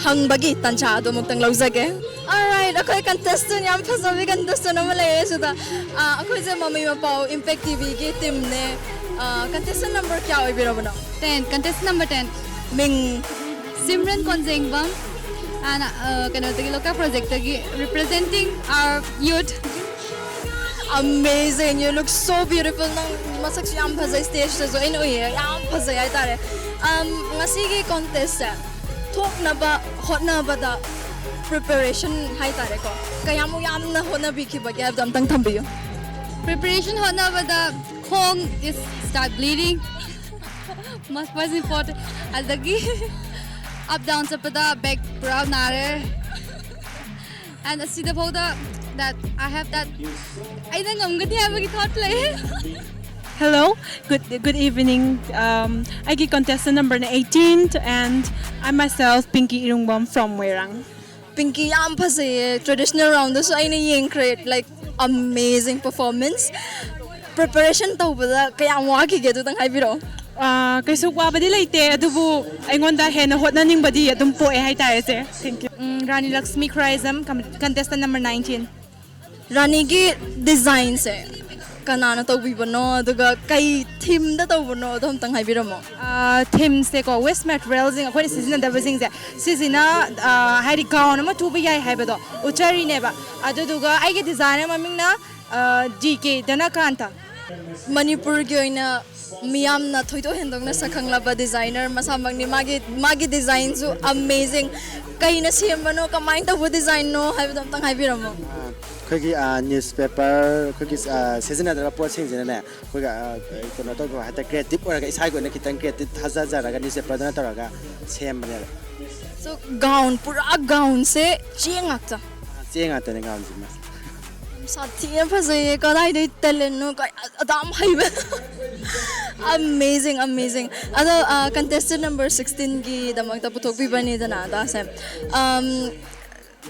ꯍꯪꯕꯒꯤ ꯇꯟꯖꯥ ꯑꯗꯨ ꯑꯃꯨꯛꯇꯪ ꯂꯧꯖꯒꯦ꯫ Alright, ꯑꯩꯈꯣꯏ contestant ꯌꯥꯝ ꯐꯖꯕꯤ contestant ꯑꯃ ꯂꯩꯌꯦ ꯁꯤꯗ꯫ ꯑꯥ, ꯑꯩꯈꯣꯏꯁꯦ ꯃꯃꯤ ꯃꯄꯥꯎ Impact TVꯒꯤ teamꯅꯦ꯫ ꯑꯥ, contestant number ꯀꯌꯥ ꯑꯣꯏꯕꯤꯔꯕꯅꯣ? Ten, contestant number ten. ꯃꯤꯡ? ꯁꯤꯝꯔꯟ ꯀꯣꯟꯖꯦꯡꯕꯝ, and, uh, ꯀꯩꯅꯣꯗꯒꯤ, ꯂꯣꯛꯇꯥꯛ projectꯇꯒꯤ, representing our youth. Amazing, you look so beautiful. ꯅꯪ ꯃꯁꯛꯁꯨ ꯌꯥꯝ ꯐꯖꯩ, stageꯇꯁꯨ ꯑꯩꯅ ꯎꯏꯌꯦ, ꯌꯥꯝ ꯐꯖꯩ ꯍꯥꯏꯇꯥꯔꯦ꯫ Um, ꯉꯁꯤꯒꯤ contestꯁꯦ ꯊꯣꯛꯅꯕ ꯍꯣꯠꯅꯕꯗ preparation ꯍꯥꯏꯇꯥꯔꯦꯀꯣ, ꯀꯌꯥꯃꯨꯛ ꯌꯥꯝꯅ ꯍꯣꯠꯅꯕꯤꯈꯤꯕꯒꯦ ꯍꯥꯏꯕꯗꯣ ꯑꯝꯇꯪ ꯊꯝꯕꯤꯌꯨ꯫ Preparation ꯍꯣꯠꯅꯕꯗ ꯈꯣꯡ is start bleeding. Most most important. ꯑꯗꯒꯤ up down ꯆꯠꯄꯗ back ꯄꯨꯔꯥ ꯅꯥꯔꯦ꯫ And ꯑꯁꯤꯗ ꯐꯥꯎꯗ that I have that ꯑꯩꯅ ꯉꯝꯒꯅꯤ ꯍꯥꯏꯕꯒꯤ thought ꯂꯩ꯫ Hello, good good evening. Um, ꯑꯩꯒꯤ contestant numberꯅ eighteen and I myself Pinky Irungbam from Moirang. Pinky, ꯌꯥꯝ ꯐꯖꯩꯌꯦ꯫ Traditional roundꯗꯁꯨ ꯑꯩꯅ ꯌꯦꯡꯈ꯭ꯔꯦ, like, amazing performance. Preparation ꯇꯧꯕꯗ ꯀꯌꯥꯝ ꯋꯥꯈꯤꯒꯦ ꯑꯗꯨꯗꯪ ꯍꯥꯏꯕꯤꯔꯛꯑꯣ꯫ ꯑꯥ, ꯀꯩꯁꯨ ꯋꯥꯕꯗꯤ ꯂꯩꯇꯦ, ꯑꯗꯨꯕꯨ ꯑꯩꯉꯣꯟꯗ ꯍꯦꯟꯅ ꯍꯣꯠꯅꯅꯤꯡꯕꯗꯤ ꯑꯗꯨꯝ ꯄꯣꯛꯑꯦ ꯍꯥꯏꯇꯥꯔꯦ ꯆꯦ꯫ Thank you. Um, Rani Lakshmi Khuraijam, com- contestant number nineteen. ꯔꯥꯅꯤꯒꯤ designꯁꯦ ꯀꯅꯥꯅ ꯇꯧꯕꯤꯕꯅꯣ, ꯑꯗꯨꯒ ꯀꯩ themeꯗ ꯇꯧꯕꯅꯣ, ꯑꯗꯣ ꯑꯝꯇꯪ ꯍꯥꯏꯕꯤꯔꯝꯃꯣ꯫ ꯑꯥ, themeꯁꯦꯀꯣ, waste materialꯁꯤꯡ, ꯑꯩꯈꯣꯏꯅ ꯁꯤꯖꯤꯟꯅꯗꯕꯁꯤꯡꯁꯦ, ꯁꯤꯁꯤꯅ, ꯑꯥ, ꯍꯥꯏꯗꯤ gown ꯑꯃ ꯇꯨꯕ ꯌꯥꯏ ꯍꯥꯏꯕꯗꯣ ꯎꯠꯆꯔꯤꯅꯦꯕ꯫ ꯑꯗꯨꯗꯨꯒ ꯑꯩꯒꯤ designer ꯃꯃꯤꯡꯅ, ꯑꯥ, ꯗꯤ ꯀꯦ ꯙꯅꯀꯥꯟꯇ꯫ ꯃꯅꯤꯄꯨꯔꯒꯤ ꯑꯣꯏꯅ ꯃꯤꯌꯥꯝꯅ ꯊꯣꯏꯗꯣꯛ ꯍꯦꯟꯗꯣꯛꯅ ꯁꯛꯈꯪꯂꯕ designer ꯃꯁꯥꯃꯛꯅꯤ꯫ ꯃꯥꯒꯤ, ꯃꯥꯒꯤ designꯁꯨ amazing꯫ ꯀꯩꯅ ꯁꯦꯝꯕꯅꯣ, ꯀꯃꯥꯏꯅ ꯇꯧꯕ designꯅꯣ ꯍꯥꯏꯕꯗꯣ ꯑꯝꯇꯪ ꯍꯥꯏꯕꯤꯔꯝꯃꯣ꯫ ꯑꯩꯈꯣꯏꯒꯤ, ꯑꯥ, newspaper, ꯑꯩꯈꯣꯏꯒꯤ, ꯑꯥ, ꯁꯤꯖꯤꯟꯅꯗ꯭ꯔꯕ ꯄꯣꯠꯁꯤꯡꯁꯤꯅꯅꯦ, ꯑꯩꯈꯣꯏꯒꯤ, ꯑꯥ, ꯀꯩꯅꯣ ꯇꯧꯕ ꯍꯥꯏꯇꯥꯔꯦ, creative ꯑꯣꯏꯔꯒ ꯏꯁꯥꯒꯤ ꯑꯣꯏꯅ ꯈꯤꯇꯪ creative ꯊꯥꯖꯖꯔꯒ newspaperꯗꯨꯅ ꯇꯧꯔꯒ ꯁꯦꯝꯕꯅꯦꯕ꯫ So, gown, ꯄꯨꯔꯥ gownꯁꯦ ꯆꯦ ꯉꯥꯛꯇ꯫ ꯆꯦ ꯉꯥꯛꯇꯅꯦ gownꯁꯤꯃ꯫ ꯁꯥꯊꯤꯅ ꯐꯖꯩꯌꯦ꯫ ꯀꯗꯥꯏꯗꯩ talent ꯅꯣ? ꯀ-, ꯑꯗꯥꯝ ꯍꯩꯕ꯫ Amazing, amazing. ꯑꯗꯣ, ꯑ, contestant number sixteen ꯒꯤꯗꯃꯛꯇ ꯄꯨꯊꯣꯛꯄꯤꯕꯅꯤꯗꯅ ꯑꯗꯥꯁꯦ꯫ ꯑꯝ,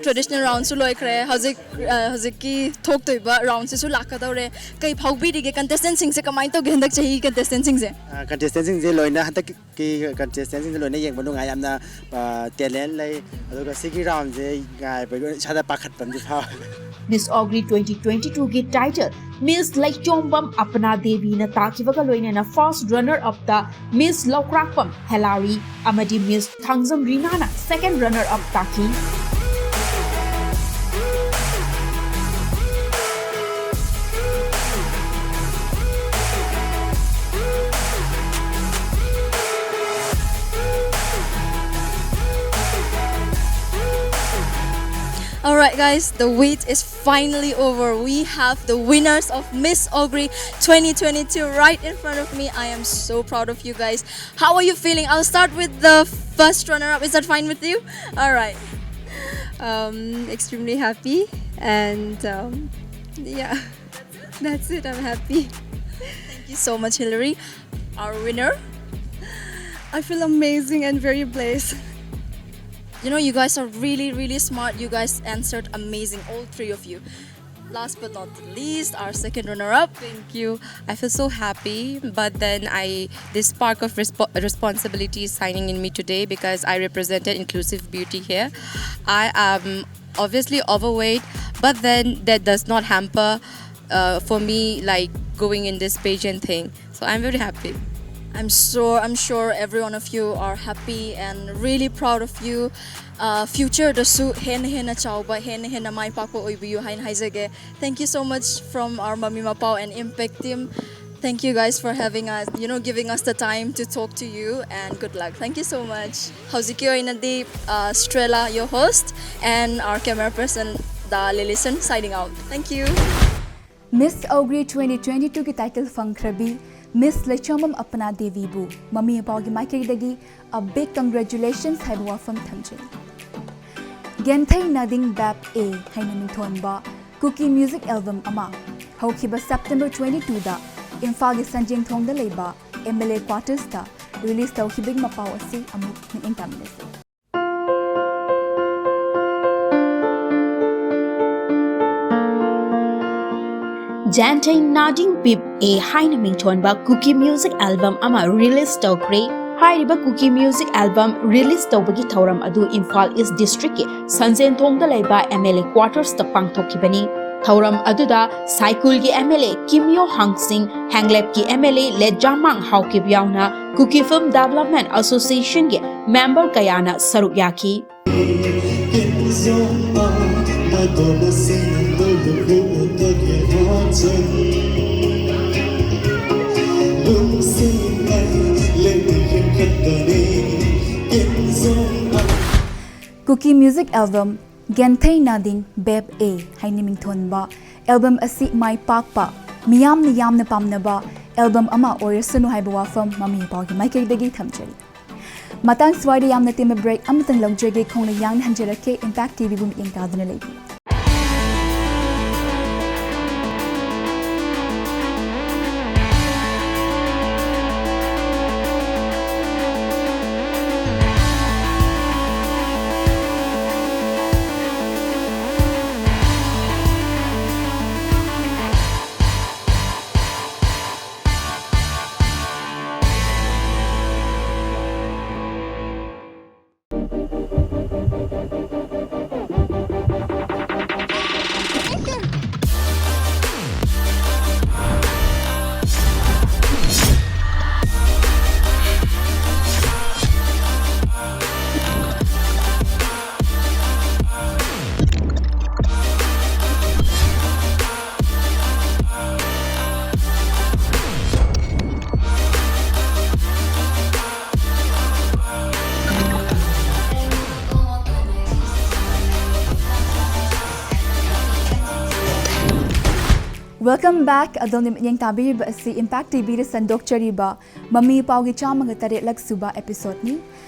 traditional round ꯁꯨ ꯂꯣꯏꯈ꯭ꯔꯦ꯫ ꯍꯧꯖꯤꯛ, ꯑ, ꯍꯧꯖꯤꯛꯀꯤ ꯊꯣꯛꯇꯣꯏꯕ round ꯁꯤꯁꯨ ꯂꯥꯛꯀꯗꯧꯔꯦ꯫ ꯀꯩ ꯐꯥꯎꯕꯤꯔꯤꯒꯦ? Contestant ꯁꯤꯡꯁꯦ ꯀꯃꯥꯏꯅ ꯇꯧꯒꯦ ꯍꯟꯗꯛ ꯆꯍꯤꯒꯤ contestant ꯁꯤꯡꯁꯦ? ꯑ, contestant ꯁꯤꯡꯁꯦ ꯂꯣꯏꯅ, ꯍꯟꯗꯛꯀꯤ contestant ꯁꯤꯡꯁꯦ ꯂꯣꯏꯅ ꯌꯦꯡꯕ ꯅꯨꯡꯉꯥꯏ꯫ ꯌꯥꯝꯅ, ꯑ, talent ꯂꯩ꯫ ꯑꯗꯨꯒ ꯁꯤꯒꯤ round ꯁꯦ ꯉꯥꯏꯕ ꯏꯁꯥꯗ ꯄꯥꯈꯠꯄ ꯑꯃꯗꯤ ꯐꯥꯎꯋꯦ꯫ Miss Ogri twenty twenty-two ꯒꯤ title Miss ꯂꯩꯆꯣꯝꯕꯝ ꯑꯄꯅꯥ ꯗꯦꯕꯤꯅ ꯇꯥꯈꯤꯕꯒ ꯂꯣꯏꯅꯅ first runner up ꯇ Miss ꯂꯧꯀ꯭ꯔꯥꯛꯄꯝ ꯍꯦꯂꯥꯔꯤ ꯑꯃꯗꯤ Miss Thangjam ꯔꯤꯅꯥꯅ second runner up ꯇꯥꯈꯤ꯫ Alright, guys, the wait is finally over. We have the winners of Miss Ogri twenty twenty-two right in front of me. I am so proud of you guys. How are you feeling? I'll start with the first runner up. Is that fine with you? Alright. Um, extremely happy, and um, yeah, that's it. I'm happy. Thank you so much, Hillary. Our winner. I feel amazing and very blessed. You know, you guys are really, really smart. You guys answered amazing, all three of you. Last but not the least, our second runner up. Thank you. I feel so happy, but then I this spark of respo- responsibility is shining in me today because I represented inclusive beauty here. I am obviously overweight, but then that does not hamper uh, for me, like, going in this pageant thing. So I'm very happy. I'm sure, I'm sure every one of you are happy and really proud of you. Uh, future ꯗꯁꯨ ꯍꯦꯟꯅ ꯍꯦꯟꯅ ꯆꯥꯎꯕ, ꯍꯦꯟꯅ ꯍꯦꯟꯅ ꯃꯥꯏ ꯄꯥꯛꯄ ꯑꯣꯏꯕꯤꯌꯨ ꯍꯥꯏꯅ ꯍꯥꯏꯖꯒꯦ. Thank you so much from our Mami Mapao and Impact team. Thank you guys for having us, you know, giving us the time to talk to you, and good luck. Thank you so much. ꯍꯧꯖꯤꯛꯀꯤ ꯑꯣꯏꯅꯗꯤ, uh, Strella, your host, and our camera person, Da Lilison, signing out. Thank you. Miss Ogri twenty twenty-two ꯒꯤ title ꯐꯪꯈ꯭ꯔꯕꯤ Miss ꯂꯩꯆꯣꯝꯕꯝ ꯑꯄꯅꯥ ꯗꯦꯕꯤꯕꯨ ꯃꯃꯤ ꯃꯄꯥꯒꯤ ꯃꯥꯏꯀꯩꯗꯒꯤ a big congratulations ꯍꯥꯏꯕ ꯋꯥꯐꯝ ꯊꯝꯖꯩ꯫ ꯒꯦꯟꯊꯩ ꯅꯥꯗꯤꯡ ꯕꯦꯞ ꯑꯦ ꯍꯥꯏꯅ ꯃꯤꯡꯊꯣꯟꯕ ꯀꯨꯀꯤ ꯃ꯭ꯌꯨꯖꯤꯛ ꯑꯦꯜꯕꯝ ꯑꯃ ꯍꯧꯈꯤꯕ ꯁꯦꯞꯇꯦꯝꯕꯔ twenty twoꯗ ꯏꯝꯐꯥꯜꯒꯤ ꯁꯟꯖꯦꯡꯊꯣꯡꯗ ꯂꯩꯕ M L A quartersꯇ release ꯇꯧꯈꯤꯕꯒꯤ ꯃꯄꯥꯎ ꯑꯁꯤ ꯑꯃꯨꯛ ꯃꯤꯠꯌꯦꯡ ꯇꯥꯃꯤꯟꯅꯁꯤ꯫ ꯖꯦꯟꯊꯩ ꯅꯥꯗꯤꯡ ꯕꯦꯞ ꯑꯦ ꯍꯥꯏꯅ ꯃꯤꯡꯊꯣꯟꯕ ꯀꯨꯀꯤ ꯃ꯭ꯌꯨꯖꯤꯛ ꯑꯦꯜꯕꯝ ꯑꯃ release ꯇꯧꯈ꯭ꯔꯦ꯫ ꯍꯥꯏꯔꯤꯕ ꯀꯨꯀꯤ ꯃ꯭ꯌꯨꯖꯤꯛ ꯑꯦꯜꯕꯝ release ꯇꯧꯕꯒꯤ ꯊꯧꯔꯝ ꯑꯗꯨ ꯏꯝꯐꯥꯜ ꯏꯁ ꯗꯤꯁꯇ꯭ꯔꯤꯛꯀꯤ ꯁꯟꯖꯦꯟꯊꯣꯡꯗ ꯂꯩꯕ M L A quartersꯇ ꯄꯥꯡꯊꯣꯛꯈꯤꯕꯅꯤ꯫ ꯊꯧꯔꯝ ꯑꯗꯨꯗ ꯁꯥꯏꯀꯨꯜꯒꯤ M L A ꯀꯤꯝꯌꯣ ꯍꯥꯡꯁꯤꯡ, ꯍꯦꯡꯂꯦꯞꯀꯤ M L A ꯂꯦꯖꯥꯃꯥꯡ Haokip ꯌꯥꯎꯅ ꯀꯨꯀꯤ Film Development Associationꯒꯤ member ꯀꯌꯥꯅ ꯁꯔꯨꯛ ꯌꯥꯈꯤ꯫ ꯀꯨꯀꯤ ꯃ꯭ꯌꯨꯖꯤꯛ ꯑꯦꯜꯕꯝ ꯒꯦꯟꯊꯩ ꯅꯥꯗꯤꯡ ꯕꯦꯞ ꯑꯦ ꯍꯥꯏꯅ ꯃꯤꯡꯊꯣꯟꯕ ꯑꯦꯜꯕꯝ ꯑꯁꯤ ꯃꯥꯏ ꯄꯥꯛꯄ, ꯃꯤꯌꯥꯝꯅ ꯌꯥꯝꯅ ꯄꯥꯝꯅꯕ ꯑꯦꯜꯕꯝ ꯑꯃ ꯑꯣꯏꯔꯁꯅꯨ ꯍꯥꯏꯕ ꯋꯥꯐꯝ ꯃꯃꯤ ꯃꯄꯥꯒꯤ ꯃꯥꯏꯀꯩꯗꯒꯤ ꯊꯝꯖꯔꯤ꯫ ꯃꯇꯥꯡ ꯁ꯭ꯋꯥꯏꯗ ꯌꯥꯝꯅ ꯇꯦꯟꯕ break ꯑꯃꯇꯪ ꯂꯧꯖꯒꯦ, ꯈꯣꯡꯅ ꯌꯥꯡꯅ ꯍꯟꯖꯔꯛꯀꯦ꯫ Impact TVꯕꯨ ꯃꯤꯠꯌꯦꯡ ꯇꯥꯗꯨꯅ ꯂꯩꯕꯤꯌꯨ꯫ Welcome back꯫ ꯑꯗꯣꯝꯅ ꯃꯤꯠꯌꯦꯡ ꯇꯥꯕꯤꯔꯤꯕ ꯑꯁꯤ Impact TVꯗ ꯁꯟꯗꯣꯛꯆꯔꯤꯕ ꯃꯃꯤ ꯄꯥꯎꯒꯤ ꯆꯥꯝꯃꯒ ꯇꯔꯦꯠꯂꯛ ꯁꯨꯕ episodeꯅꯤ꯫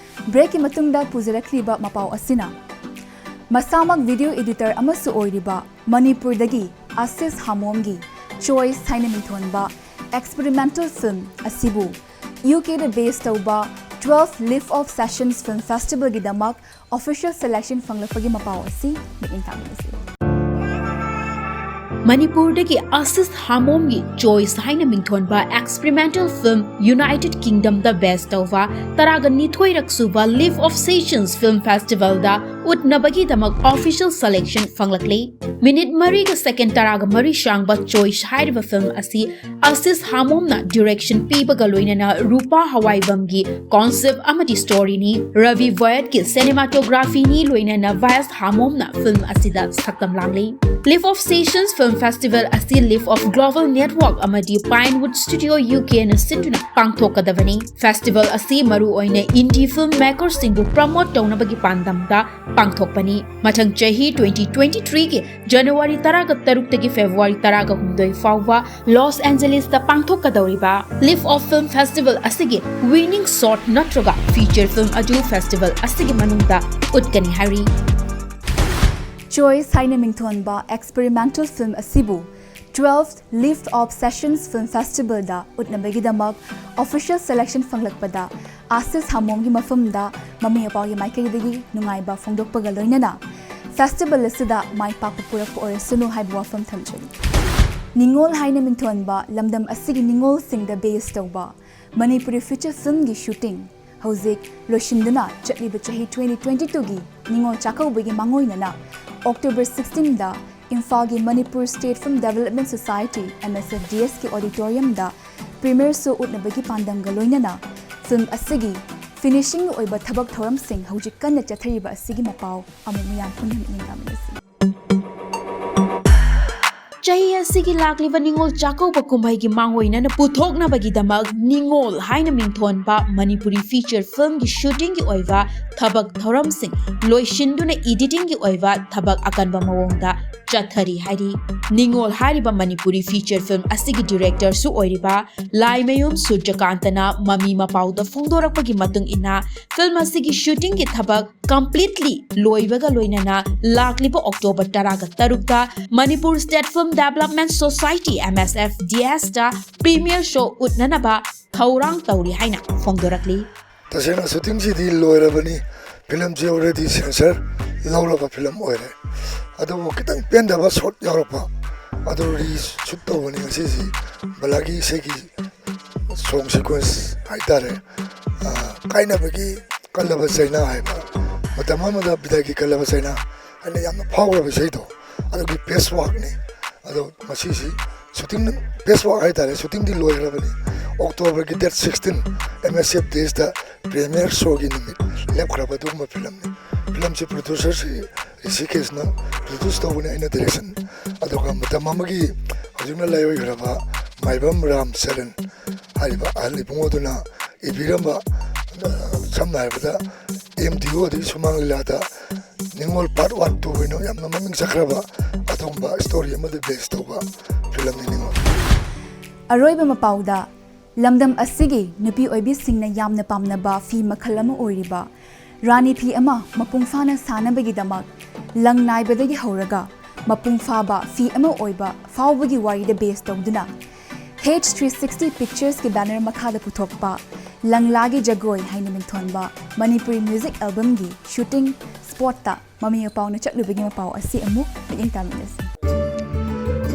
Breakꯀꯤ ꯃꯇꯨꯡꯗ ꯄꯨꯖꯔꯛꯂꯤꯕ ꯃꯄꯥꯎ ꯑꯁꯤꯅ, ꯃꯁꯥꯃꯛ video editor ꯑꯃꯁꯨ ꯑꯣꯏꯔꯤꯕ ꯃꯅꯤꯄꯨꯔꯗꯒꯤ ꯑꯥꯁꯤꯁ ꯍꯥꯃꯣꯝꯒꯤ Choice ꯍꯥꯏꯅ ꯃꯤꯡꯊꯣꯟꯕ experimental film ꯑꯁꯤꯕꯨ UKꯗ base ꯇꯧꯕ twelve Live Off Sessions Film Festivalꯒꯤꯗꯃꯛ official selection ꯐꯪꯂꯛꯄꯒꯤ ꯃꯄꯥꯎ ꯑꯁꯤ ꯃꯤꯠꯌꯦꯡ ꯇꯥꯃꯤꯟꯅꯁꯤ꯫ ꯃꯅꯤꯄꯨꯔꯗꯒꯤ ꯑꯥꯁꯤꯁ ꯍꯥꯃꯣꯝꯒꯤ Choice ꯍꯥꯏꯅ ꯃꯤꯡꯊꯣꯟꯕ experimental film United Kingdomꯗ base ꯇꯧꯕ ꯇꯔꯥꯒ ꯅꯤꯊꯣꯏꯔꯛ ꯁꯨꯕ Live Off Sessions Film Festivalꯗ ꯎꯠꯅꯕꯒꯤꯗꯃꯛ official selection ꯐꯪꯂꯛꯂꯦ꯫ ꯃꯤꯅꯤꯠ ꯃꯔꯤꯒ second ꯇꯔꯥꯒ ꯃꯔꯤ ꯁꯥꯡꯕ Choice ꯍꯥꯏꯔꯤꯕ film ꯑꯁꯤ ꯑꯥꯁꯤꯁ ꯍꯥꯃꯣꯝꯅ direction ꯄꯤꯕꯒ ꯂꯣꯏꯅꯅ ꯔꯨꯄꯥ ꯍꯋꯥꯏꯕꯝꯒꯤ concept ꯑꯃꯗꯤ storyꯅꯤ꯫ ꯔꯕꯤ ꯕꯣꯌꯠꯀꯤ cinematographyꯅꯤ ꯂꯣꯏꯅꯅ ꯚꯥꯏꯁ ꯍꯥꯃꯣꯝꯅ film ꯑꯁꯤꯗ ꯁꯛꯇꯝ ꯂꯥꯡꯂꯤ꯫ Live Off Sessions Film Festival ꯑꯁꯤ Live Off Global Network ꯑꯃꯗꯤ Pinewood Studio UKꯅ ꯁꯤꯟꯗꯨꯅ ꯄꯥꯡꯊꯣꯛꯀꯗꯕꯅꯤ꯫ Festival ꯑꯁꯤ ꯃꯔꯨꯑꯣꯏꯅ indie film makerꯁꯤꯡꯕꯨ promote ꯇꯧꯅꯕꯒꯤ ꯄꯥꯟꯗꯝꯗ ꯄꯥꯡꯊꯣꯛꯄꯅꯤ꯫ ꯃꯊꯪ ꯆꯍꯤ twenty twenty threeꯒꯤ January ꯇꯔꯥꯒ ꯇꯔꯨꯛꯇꯒꯤ February ꯇꯔꯥꯒ ꯍꯨꯝꯗꯣꯏ ꯐꯥꯎꯕ Los Angelesꯇ ꯄꯥꯡꯊꯣꯛꯀꯗꯧꯔꯤꯕ Live Off Film Festival ꯑꯁꯤꯒꯤ winning short ꯅꯠꯇ꯭ꯔꯒ feature film ꯑꯗꯨ festival ꯑꯁꯤꯒꯤ ꯃꯅꯨꯡꯗ ꯎꯠꯀꯅꯤ ꯍꯥꯏꯔꯤ꯫ Choice ꯍꯥꯏꯅ ꯃꯤꯡꯊꯣꯟꯕ experimental film ꯑꯁꯤꯕꯨ twelve Live Off Sessions Film Festivalꯗ ꯎꯠꯅꯕꯒꯤꯗꯃꯛ official selection ꯐꯪꯂꯛꯄꯗ ꯑꯥꯁꯤꯁ ꯍꯥꯃꯣꯝꯒꯤ ꯃꯐꯝꯗ ꯃꯃꯤ ꯃꯄꯥꯒꯤ ꯃꯥꯏꯀꯩꯗꯒꯤ ꯅꯨꯡꯉꯥꯏꯕ ꯐꯣꯡꯗꯣꯛꯄꯒ ꯂꯣꯏꯅꯅ festival ꯑꯁꯤꯗ ꯃꯥꯏ ꯄꯥꯛꯄ ꯄꯨꯔꯛꯄ ꯑꯣꯏꯔꯁꯅꯨ ꯍꯥꯏꯕ ꯋꯥꯐꯝ ꯊꯝꯖꯔꯤ꯫ ꯅꯤꯉꯣꯜ ꯍꯥꯏꯅ ꯃꯤꯡꯊꯣꯟꯕ ꯂꯝꯗꯝ ꯑꯁꯤꯒꯤ ꯅꯤꯉꯣꯜꯁꯤꯡꯗ base ꯇꯧꯕ ꯃꯅꯤꯄꯨꯔꯤ feature filmꯒꯤ shooting ꯍꯧꯖꯤꯛ ꯂꯣꯏꯁꯤꯟꯗꯨꯅ ꯆꯠꯂꯤꯕ ꯆꯍꯤ twenty twenty twoꯒꯤ ꯅꯤꯉꯣꯜ ꯆꯥꯛꯀꯧꯕꯒꯤ ꯃꯥꯡꯑꯣꯏꯅꯅ October sixteenꯗ ꯏꯝꯐꯥꯜꯒꯤ Manipur State Film Development Society, MSFDSꯀꯤ auditoriumꯗ premiere show ꯎꯠꯅꯕꯒꯤ ꯄꯥꯟꯗꯝꯒ ꯂꯣꯏꯅꯅ film ꯑꯁꯤꯒꯤ finishing ꯑꯣꯏꯕ ꯊꯕꯛ ꯊꯧꯔꯝꯁꯤꯡ ꯍꯧꯖꯤꯛ ꯀꯟꯅ ꯆꯠꯊꯔꯤꯕ ꯑꯁꯤꯒꯤ ꯃꯄꯥꯎ ꯑꯃꯨꯛ ꯃꯤꯌꯥꯝ ꯄꯨꯝꯅꯃꯛ ꯌꯦꯡꯃꯤꯟꯅꯁꯤ꯫ ꯆꯍꯤ ꯑꯁꯤꯒꯤ ꯂꯥꯛꯂꯤꯕ ꯅꯤꯉꯣꯜ ꯆꯥꯛꯀꯧꯕ ꯀꯨꯝꯍꯩꯒꯤ ꯃꯥꯡꯑꯣꯏꯅꯅ ꯄꯨꯊꯣꯛꯅꯕꯒꯤꯗꯃꯛ ꯅꯤꯉꯣꯜ ꯍꯥꯏꯅ ꯃꯤꯡꯊꯣꯟꯕ ꯃꯅꯤꯄꯨꯔꯤ feature filmꯒꯤ shootingꯒꯤ ꯑꯣꯏꯕ ꯊꯕꯛ ꯊꯧꯔꯝꯁꯤꯡ ꯂꯣꯏꯁꯤꯟꯗꯨꯅ editingꯒꯤ ꯑꯣꯏꯕ ꯊꯕꯛ ꯑꯀꯟꯕ ꯃꯑꯣꯡꯗ ꯆꯠꯊꯔꯤ ꯍꯥꯏꯔꯤ꯫ ꯅꯤꯡꯉꯣꯜ ꯍꯥꯏꯔꯤꯕ ꯃꯅꯤꯄꯨꯔꯤ feature film ꯑꯁꯤꯒꯤ directorꯁꯨ ꯑꯣꯏꯔꯤꯕ ꯂꯥꯏꯃꯌꯨꯝ ꯁꯨꯔꯖꯀꯥꯟꯇꯅ ꯃꯃꯤ ꯃꯄꯥꯎꯗ ꯐꯣꯡꯗꯣꯔꯛꯄꯒꯤ ꯃꯇꯨꯡ ꯏꯟꯅ, film ꯑꯁꯤꯒꯤ shootingꯒꯤ ꯊꯕꯛ completely ꯂꯣꯏꯕꯒ ꯂꯣꯏꯅꯅ ꯂꯥꯛꯂꯤꯕ October ꯇꯔꯥꯒ ꯇꯔꯨꯛꯇ Manipur State Film Development Society, M S F D S ꯇ premiere show ꯎꯠꯅꯅꯕ ꯊꯧꯔꯥꯡ ꯇꯧꯔꯤ ꯍꯥꯏꯅ ꯐꯣꯡꯗꯣꯔꯛꯂꯤ꯫ ꯇꯁꯦꯡꯅ shootingꯁꯤꯗꯤ ꯂꯣꯏꯔꯕꯅꯤ꯫ Filmꯁꯤ already censor ꯂꯧꯔꯕ film ꯑꯣꯏꯔꯦ꯫ ꯑꯗꯨꯕꯨ ꯈꯤꯇꯪ ꯄꯦꯟꯗꯕ shot ꯌꯥꯎꯔꯛꯄ, ꯑꯗꯨ reshoot ꯇꯧꯕꯅꯤ ꯉꯁꯤꯁꯤ꯫ ꯕꯂꯥꯒꯤ ꯏꯁꯩꯒꯤ song sequence ꯍꯥꯏꯇꯥꯔꯦ, ꯑ, ꯀꯥꯏꯅꯕꯒꯤ ꯀꯜꯂꯕ ꯆꯩꯅꯥ ꯍꯥꯏꯕ, ꯃꯇꯝ ꯑꯃꯗ ꯕꯤꯗꯥꯏꯒꯤ ꯀꯜꯂꯕ ꯆꯩꯅꯥ ꯍꯥꯏꯅ ꯌꯥꯝꯅ ꯐꯥꯎꯈ꯭ꯔꯕ ꯏꯁꯩꯗꯣ, ꯑꯗꯨꯒꯤ patchworkꯅꯤ꯫ ꯑꯗꯣ ꯉꯁꯤꯁꯤ shooting, patchwork ꯍꯥꯏꯇꯥꯔꯦ, shootingꯗꯤ ꯂꯣꯏꯈ꯭ꯔꯕꯅꯤ꯫ Octoberꯒꯤ date sixteen, M S F D S ꯇ premiere showꯒꯤ ꯅꯨꯃꯤꯠ ꯂꯦꯞꯈ꯭ꯔꯕ ꯑꯗꯨꯒꯨꯝꯕ filmꯅꯤ꯫ Filmꯁꯤ producerꯁꯤ ꯔꯤꯁꯤꯀꯦꯁꯅ produce ꯇꯧꯕꯅꯤ, ꯑꯩꯅ direction꯫ ꯑꯗꯨꯒ ꯃꯇꯝ ꯑꯃꯒꯤ ꯍꯧꯖꯤꯛꯅ ꯂꯥꯏꯑꯣꯏꯈ꯭ꯔꯕ ꯃꯥꯏꯕꯝ ꯔꯥꯝꯆꯔꯟ ꯍꯥꯏꯔꯤꯕ ꯑꯍꯜ ꯏꯕꯨꯡꯉꯣꯗꯨꯅ ꯏꯕꯤꯔꯝꯕ, ꯑ, ꯁꯝꯅ ꯍꯥꯏꯔꯕꯗ M D O ꯑꯗꯒꯤ ꯁꯨꯃꯥꯡ ꯂꯤꯂꯥꯗ ꯅꯤꯡꯉꯣꯜ part one, two ꯍꯥꯏꯅ ꯌꯥꯝꯅ ꯃꯃꯤꯡ ꯆꯠꯈ꯭ꯔꯕ ꯑꯗꯨꯒꯨꯝꯕ story ꯑꯃꯗ base ꯇꯧꯕ filmꯅꯤ ꯅꯤꯡꯉꯣꯜ꯫ ꯑꯔꯣꯏꯕ ꯃꯄꯥꯎꯗ, ꯂꯝꯗꯝ ꯑꯁꯤꯒꯤ ꯅꯨꯄꯤ ꯑꯣꯏꯕꯤꯁꯤꯡꯅ ꯌꯥꯝꯅ ꯄꯥꯝꯅꯕ ꯐꯤ ꯃꯈꯜ ꯑꯃ ꯑꯣꯏꯔꯤꯕ ꯔꯥꯅꯤ ꯐꯤ ꯑꯃ ꯃꯄꯨꯡ ꯐꯥꯅ ꯁꯥꯅꯕꯒꯤꯗꯃꯛ ꯂꯪ ꯅꯥꯏꯕꯗꯒꯤ ꯍꯧꯔꯒ ꯃꯄꯨꯡ ꯐꯥꯕ ꯐꯤ ꯑꯃ ꯑꯣꯏꯕ ꯐꯥꯎꯕꯒꯤ ꯋꯥꯔꯤꯗ base ꯇꯧꯗꯨꯅ H three sixty Picturesꯀꯤ banner ꯃꯈꯥꯗ ꯄꯨꯊꯣꯛꯄ ꯂꯪꯂꯥꯒꯤ ꯖꯒꯣꯏ ꯍꯥꯏꯅ ꯃꯤꯡꯊꯣꯟꯕ ꯃꯅꯤꯄꯨꯔꯤ music albumꯒꯤ shooting spotꯇ ꯃꯃꯤ ꯃꯄꯥꯎꯅ ꯆꯠꯂꯨꯕꯒꯤ ꯃꯄꯥꯎ ꯑꯁꯤ ꯑꯃꯨꯛ ꯃꯤꯠꯌꯦꯡ ꯇꯥꯃꯤꯟꯅꯁꯤ꯫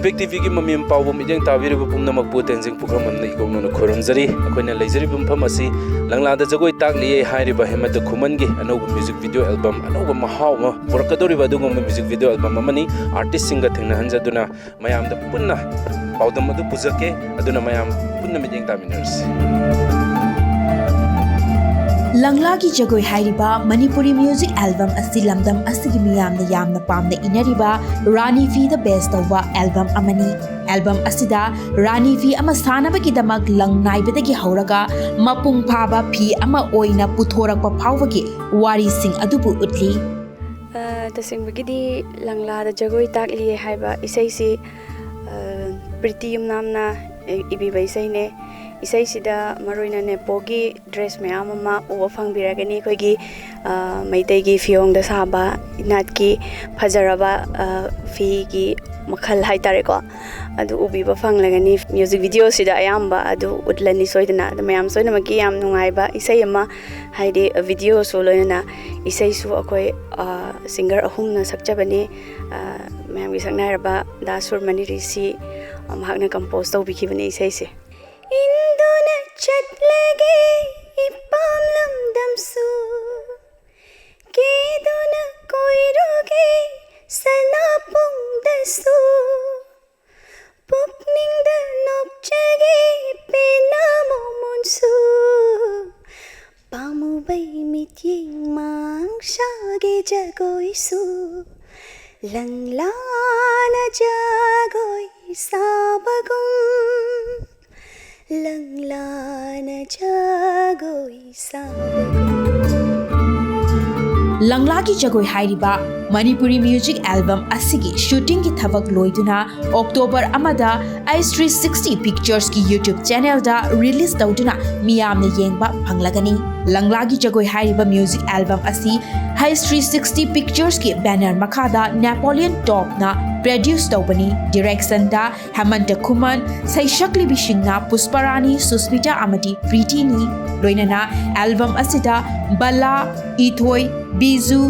Impact TVꯒꯤ ꯃꯃꯤ ꯃꯄꯥꯎꯕꯨ ꯃꯤꯠꯌꯦꯡ ꯇꯥꯕꯤꯔꯤꯕ ꯄꯨꯝꯅꯃꯛꯄꯨ ꯇꯦꯟꯖꯤꯡ ꯄꯨꯈ꯭ꯔꯝꯕꯝꯅ ꯏꯀꯣꯛꯅꯧꯅ ꯈꯨꯔꯨꯝꯖꯔꯤ꯫ ꯑꯩꯈꯣꯏꯅ ꯂꯩꯖꯔꯤꯕ ꯃꯐꯝ ꯑꯁꯤ ꯂꯪꯂꯥꯗ ꯖꯒꯣꯏ ꯇꯥꯛꯂꯤꯌꯦ ꯍꯥꯏꯔꯤꯕ ꯍꯦꯃꯟꯇ ꯈꯨꯃꯟꯒꯤ ꯑꯅꯧꯕ music video album, ꯑꯅꯧꯕ ꯃꯍꯥꯎ ꯑꯃ ꯄꯨꯔꯛꯀꯗꯧꯔꯤꯕ ꯑꯗꯨꯒꯨꯝꯕ music video album ꯑꯃꯅꯤ꯫ Artistꯁꯤꯡꯒ ꯊꯦꯡꯅꯍꯟꯖꯗꯨꯅ ꯃꯌꯥꯝꯗ ꯄꯨꯟꯅ ꯄꯥꯎꯗꯝ ꯑꯗꯨ ꯄꯨꯖꯒꯦ꯫ ꯑꯗꯨꯅ ꯃꯌꯥꯝ ꯄꯨꯟꯅ ꯃꯤꯠꯌꯦꯡ ꯇꯥꯃꯤꯟꯅꯔꯁꯤ꯫ ꯂꯪꯂꯥꯒꯤ ꯖꯒꯣꯏ ꯍꯥꯏꯔꯤꯕ ꯃꯅꯤꯄꯨꯔꯤ ꯃ꯭ꯌꯨꯖꯤꯛ ꯑꯦꯜꯕꯝ ꯑꯁꯤ ꯂꯝꯗꯝ ꯑꯁꯤꯒꯤ ꯃꯤꯌꯥꯝꯅ ꯌꯥꯝꯅ ꯄꯥꯝꯅ ꯏꯅꯔꯤꯕ ꯔꯥꯅꯤ ꯐꯤꯗ ꯕꯦꯁ ꯇꯧꯕ ꯑꯦꯜꯕꯝ ꯑꯃꯅꯤ꯫ ꯑꯦꯜꯕꯝ ꯑꯁꯤꯗ ꯔꯥꯅꯤ ꯐꯤ ꯑꯃ ꯁꯥꯅꯕꯒꯤꯗꯃꯛ ꯂꯪ ꯅꯥꯏꯕꯗꯒꯤ ꯍꯧꯔꯒ ꯃꯄꯨꯡ ꯐꯥꯕ ꯐꯤ ꯑꯃ ꯑꯣꯏꯅ ꯄꯨꯊꯣꯔꯛꯄ ꯐꯥꯎꯕꯒꯤ ꯋꯥꯔꯤꯁꯤꯡ ꯑꯗꯨꯕꯨ ꯎꯠꯂꯤ꯫ ꯑ, ꯇꯁꯦꯡꯕꯒꯤꯗꯤ ꯂꯪꯂꯥꯗ ꯖꯒꯣꯏ ꯇꯥꯛꯂꯤ ꯍꯥꯏꯕ ꯏꯁꯩꯁꯤ, ꯑ, ꯄ꯭ꯔꯤꯇꯤ ꯌꯨꯝꯅꯥꯝꯅ ꯏꯕꯤꯕ ꯏꯁꯩꯅꯦ꯫ ꯏꯁꯩꯁꯤꯗ ꯃꯔꯨꯑꯣꯏꯅ ꯅꯦꯄꯣꯒꯤ ꯗ꯭ꯔꯦꯁ ꯃꯌꯥꯝ ꯑꯃ ꯎꯕ ꯐꯪꯕꯤꯔꯒꯅꯤ꯫ ꯑꯩꯈꯣꯏꯒꯤ, ꯑ, ꯃꯩꯇꯩꯒꯤ ꯐꯤꯌꯣꯡꯗ ꯁꯥꯕ ꯏꯅꯥꯠꯀꯤ ꯐꯖꯔꯕ, ꯑ, ꯐꯤꯒꯤ ꯃꯈꯜ ꯍꯥꯏꯇꯥꯔꯦꯀꯣ, ꯑꯗꯨ ꯎꯕꯤꯕ ꯐꯪꯂꯒꯅꯤ꯫ ꯃ꯭ꯌꯨꯖꯤꯛ ꯚꯤꯗꯤꯑꯣꯁꯤꯗ ꯑꯌꯥꯝꯕ ꯑꯗꯨ ꯎꯠꯂꯅꯤ ꯁꯣꯏꯗꯅ꯫ ꯑꯗꯨ ꯃꯌꯥꯝ ꯁꯣꯏꯅꯃꯛꯀꯤ ꯌꯥꯝ ꯅꯨꯡꯉꯥꯏꯕ ꯏꯁꯩ ꯑꯃ, ꯍꯥꯏꯗꯤ ꯚꯤꯗꯤꯑꯣꯁꯨ ꯂꯣꯏꯅꯅ ꯏꯁꯩꯁꯨ ꯑꯩꯈꯣꯏ, ꯑ, ꯁꯤꯡꯒꯔ ꯑꯍꯨꯝꯅ ꯁꯛꯆꯕꯅꯤ꯫ ꯑ, ꯃꯌꯥꯝꯒꯤ ꯁꯛꯅꯥꯏꯔꯕ ꯗꯥ ꯁꯨꯔꯃꯅꯤ ꯔꯤꯁꯤ, ꯑ, ꯃꯍꯥꯛꯅ ꯀꯝꯄꯣꯖ ꯇꯧꯕꯤꯈꯤꯕꯅꯤ ꯏꯁꯩꯁꯦ꯫ ꯏꯟꯗꯨꯅ ꯆꯠꯂꯒꯦ ꯏꯄꯥꯝ ꯂꯝꯗꯝꯁꯨ, ꯀꯦꯗꯨꯅ ꯀꯣꯏꯔꯨꯒꯦ ꯁꯅꯥꯄꯨꯡꯗꯁꯨ, ꯄꯨꯛꯅꯤꯡꯗ ꯅꯣꯛꯆꯒꯦ ꯄꯦꯟꯅ ꯃꯣꯃꯣꯟꯁꯨ, ꯄꯥꯝꯃꯨꯕꯩ ꯃꯤꯠꯌꯦꯡ ꯃꯥꯡꯁꯥꯒꯦ ꯖꯒꯣꯏꯁꯨ, ꯂꯪꯂꯥꯅ ꯖꯒꯣꯏ ꯁꯥꯕꯒꯨꯝ, ꯂꯪꯂꯥꯅ ꯖꯒꯣꯏ ꯁꯥꯕꯒꯨꯝ꯫ ꯂꯪꯂꯥꯒꯤ ꯖꯒꯣꯏ ꯍꯥꯏꯔꯤꯕ ꯃꯅꯤꯄꯨꯔꯤ ꯃ꯭ꯌꯨꯖꯤꯛ ꯑꯦꯜꯕꯝ ꯑꯁꯤꯒꯤ ꯁꯨꯇꯤꯡꯒꯤ ꯊꯕꯛ ꯂꯣꯏꯗꯨꯅ ꯑꯣꯛꯇꯣꯕꯔ ꯑꯃꯗ ꯑꯩꯆ ꯊ꯭ꯔꯤ ꯁꯤꯛꯁꯇꯤ ꯄꯤꯛꯆꯔꯁꯀꯤ ꯌꯨꯇ꯭ꯌꯨꯕ ꯆꯦꯅꯦꯜꯗ ꯔꯤꯂꯤꯖ ꯇꯧꯗꯨꯅ ꯃꯤꯌꯥꯝꯅ ꯌꯦꯡꯕ ꯐꯪꯂꯒꯅꯤ꯫ ꯂꯪꯂꯥꯒꯤ ꯖꯒꯣꯏ ꯍꯥꯏꯔꯤꯕ ꯃ꯭ꯌꯨꯖꯤꯛ ꯑꯦꯜꯕꯝ ꯑꯁꯤ ꯑꯩꯆ ꯊ꯭ꯔꯤ ꯁꯤꯛꯁꯇꯤ ꯄꯤꯛꯆꯔꯁꯀꯤ ꯕꯦꯅꯔ ꯃꯈꯥꯗ ꯅꯦꯄꯣꯂꯤꯌꯟ ꯇꯣꯞꯅ ꯄ꯭ꯔꯗ꯭ꯌꯨꯁ ꯇꯧꯕꯅꯤ꯫ ꯗꯤꯔꯦꯛꯁꯟꯗ ꯍꯦꯃꯟꯇ ꯈꯨꯃꯟ, ꯁꯩꯁꯛꯂꯤꯕꯤꯁꯤꯡꯅ ꯄꯨꯁꯄꯔꯥꯅꯤ, ꯁꯨꯁꯃꯤꯇꯥ ꯑꯃꯗꯤ ꯄ꯭ꯔꯤꯇꯤꯅꯤ꯫ ꯂꯣꯏꯅꯅ ꯑꯦꯜꯕꯝ ꯑꯁꯤꯗ ꯕꯂꯥ, ꯏꯊꯣꯏ, ꯕꯤꯖꯨ,